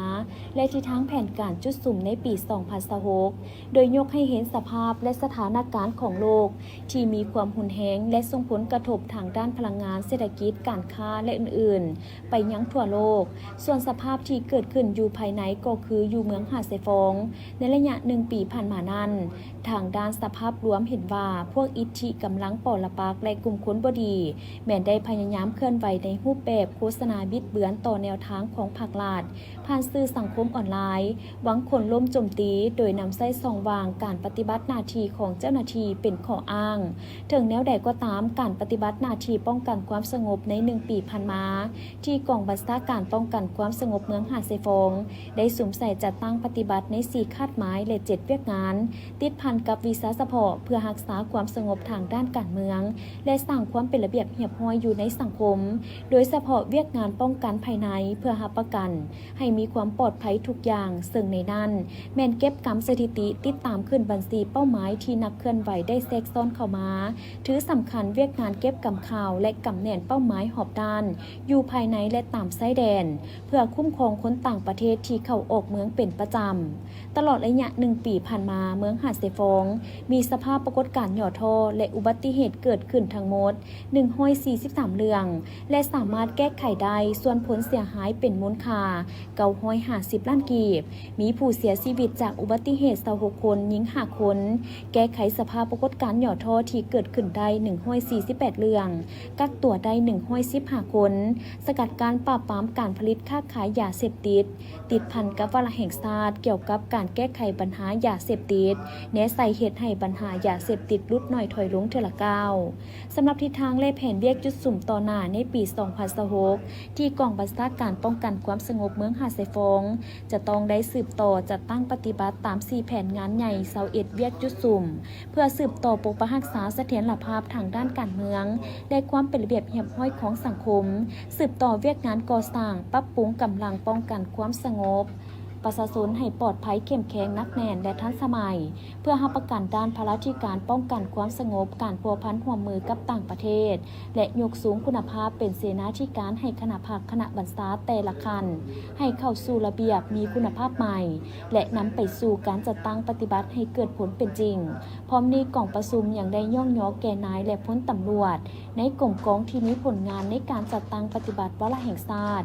ແລະ ທິດທາງແຜນການຈຸດສຸມໃນປີສອງພັນຊາວຫົກ ໂດຍຍົກໃຫ້ເຫັນສະພາບ ແລະ ສະຖານະການຂອງໂລກທີ່ມີຄວາມຮຸນແຮງ ແລະ ສົ່ງຜົນກະທົບທາງດ້ານພະລັງງານ, ເສດຖະກິດ, ການຄ້າ ແລະ ອື່ນໆ ໄປຍັງທົ່ວໂລກ. ສ່ວນສະພາບທີ່ເກີດຂຶ້ນຢູ່ພາຍໃນກໍຄືຢູ່ເມືອງຫາດຊາຍຟອງ ໃນໄລຍະໜຶ່ງປີຜ່ານມານັ້ນ, ທາງດ້ານສະພາບລວມເຫັນວ່າ ພວກອິດທິກຳລັງປໍລະປັກ ແລະ ກຸ່ມຄົນບໍ່ດີ ແມ່ນໄດ້ພະຍາຍາມເຄື່ອນໄຫວໃນຮູບແບບໂຄສະນາບິດເບືອນຕໍ່ແນວທາງຂອງພັກລັດ ຜ່ານສື່ສັງຄົມອອນລາຍ, ຫວັງໂຄ່ນລົ້ມໂຈມຕີ ໂດຍນຳໃຊ້ຊ່ອງວ່າງການປະຕິບັດໜ້າທີ່ຂອງເຈົ້າໜ້າທີ່ເປັນຂໍ້ອ້າງ. ເຖິງແນວໃດກໍຕາມ, ການປະຕິບັດໜ້າທີ່ປ້ອງກັນຄວາມສະຫງົບໃນໜຶ່ງປີຜ່ານມາ ທີ່ກອງບັນຊາການປ້ອງກັນຄວາມສະຫງົບເມືອງຫາດຊາຍຟອງ ໄດ້ສຸມໃສ່ຈັດຕັ້ງປະຕິບັດໃນສີ່ຄາດໝາຍ ແລະ ເຈັດວຽກງານ ຕິດພັນກັບວິຊາສະເພາະ ເພື່ອຮັກສາຄວາມສະຫງົບທາງດ້ານການເມືອງ ແລະ ສ້າງຄວາມເປັນລະບຽບຮຽບຮ້ອຍຢູ່ໃນສັງຄົມ, ໂດຍສະເພາະວຽກງານປ້ອງກັນພາຍໃນ ເພື່ອຮັບປະກັນໃຫ້ມີຄວາມປອດໄພທຸກຢ່າງ, ເຊິ່ງໃນນັ້ນແມ່ນເກັບກຳສະຖິຕິ, ຕິດຕາມຂຶ້ນບັນຊີເປົ້າໝາຍທີ່ນັກເຄື່ອນໄຫວໄດ້ແຊກຊ້ອນເຂົ້າມາ. ຖືສຳຄັນວຽກງານເກັບກຳຂ່າວ ແລະ ກຳແໜ້ນເປົ້າໝາຍຮອບດ້ານ ຢູ່ພາຍໃນ ແລະ ຕາມຊາຍແດນ ເພື່ອຄຸ້ມຄອງຄົນຕ່າງປະເທດທີ່ເຂົ້າອອກເມືອງເປັນປະຈຳ. ຕະຫຼອດໄລຍະໜຶ່ງປີຜ່ານມາ, ເມືອງຫາດຊາຍຟອງ ມີສະພາບປາກົດການຫຍໍ້ທໍ້ ແລະ ອຸບັດຕິເຫດເກີດຂຶ້ນທັງໝົດ ໜຶ່ງຮ້ອຍສີ່ສິບສາມເລື່ອງ ແລະ ສາມາດແກ້ໄຂໄດ້ສ່ວນຜົນເສຍຫາຍເປັນມູນຄ່າ ເກົ້າຮ້ອຍຫ້າສິບລ້ານກີບ, ມີຜູ້ເສຍຊີວິດຈາກອຸບັດຕິເຫດ ຊາວຫົກຄົນ, ຍິງຫ້າຄົນ, ແກ້ໄຂສະພາບປາກົດການຫຍໍ້ທໍ້ທີ່ເກີດຂຶ້ນໄດ້ ໜຶ່ງຮ້ອຍສີ່ສິບແປດເລື່ອງ, ກັກຕົວໄດ້ ໜຶ່ງຮ້ອຍສິບຫ້າຄົນ, ສະກັດກັ້ນປາບປາມການຜະລິດຄ້າຂາຍຢາເສບຕິດ, ຕິດພັນກັບວາລະແຫ່ງຊາດກ່ຽວກັບການແກ້ໄຂບັນຫາຢາເສບຕິດ, ແນໃສ່ເຮັດໃຫ້ບັນຫາຢາເສບຕິດຫຼຸດໜ້ອຍຖອຍລົງເທື່ອລະກ້າວ. ສຳລັບທິດທາງ ແລະ ແຜນວຽກຈຸດສຸມຕໍ່ໜ້າໃນປີສອງພັນຊາວຫົກ ທີ່ກອງບັນຊາການປ້ອງກັນຄວາມສະຫງົບເມືອງຫາດຊາຍຟອງ ຈະຕ້ອງໄດ້ສືບຕໍ່ຈັດຕັ້ງປະຕິບັດຕາມສີ່ແຜນງານໃຫຍ່ ຊາວເອັດວຽກຈຸດສຸມ ເພື່ອສືບຕໍ່ປົກປັກຮັກສາສະຖຽນລະພາບທາງດ້ານການເມືອງ ແລະ ຄວາມເປັນລະບຽບຮຽບຮ້ອຍຂອງສັງຄົມ, ສືບຕໍ່ວຽກງານກໍ່ສ້າງ, ປັບປຸງກຳລັງປ້ອງກັນຄວາມສະຫງົບປະຊາຊົນໃຫ້ປອດໄພ, ເຂັ້ມແຂງ, ໜັກແໜ້ນ ແລະ ທັນສະໄໝ, ເພື່ອຮັບປະກັນດ້ານພາລາທິການປ້ອງກັນຄວາມສະຫງົບ, ການພົວພັນຮ່ວມມືກັບຕ່າງປະເທດ ແລະ ຍົກສູງຄຸນນະພາບເປັນເສນາທິການໃຫ້ຄະນະພັກຄະນະບັນຊາແຕ່ລະຂັ້ນ ໃຫ້ເຂົ້າສູ່ລະບຽບມີຄຸນນະພາບໃໝ່ ແລະ ນຳໄປສູ່ການຈັດຕັ້ງປະຕິບັດໃຫ້ເກີດຜົນເປັນຈິງ. ພ້ອມນີ້ ກອງປະຊຸມຍັງໄດ້ຍ້ອງຍໍແກ່ນາຍ ແລະ ພົນຕຳຫຼວດໃນກົມກອງທີ່ມີຜົນງານໃນການຈັດຕັ້ງປະຕິບັດວາລະແຫ່ງຊາດ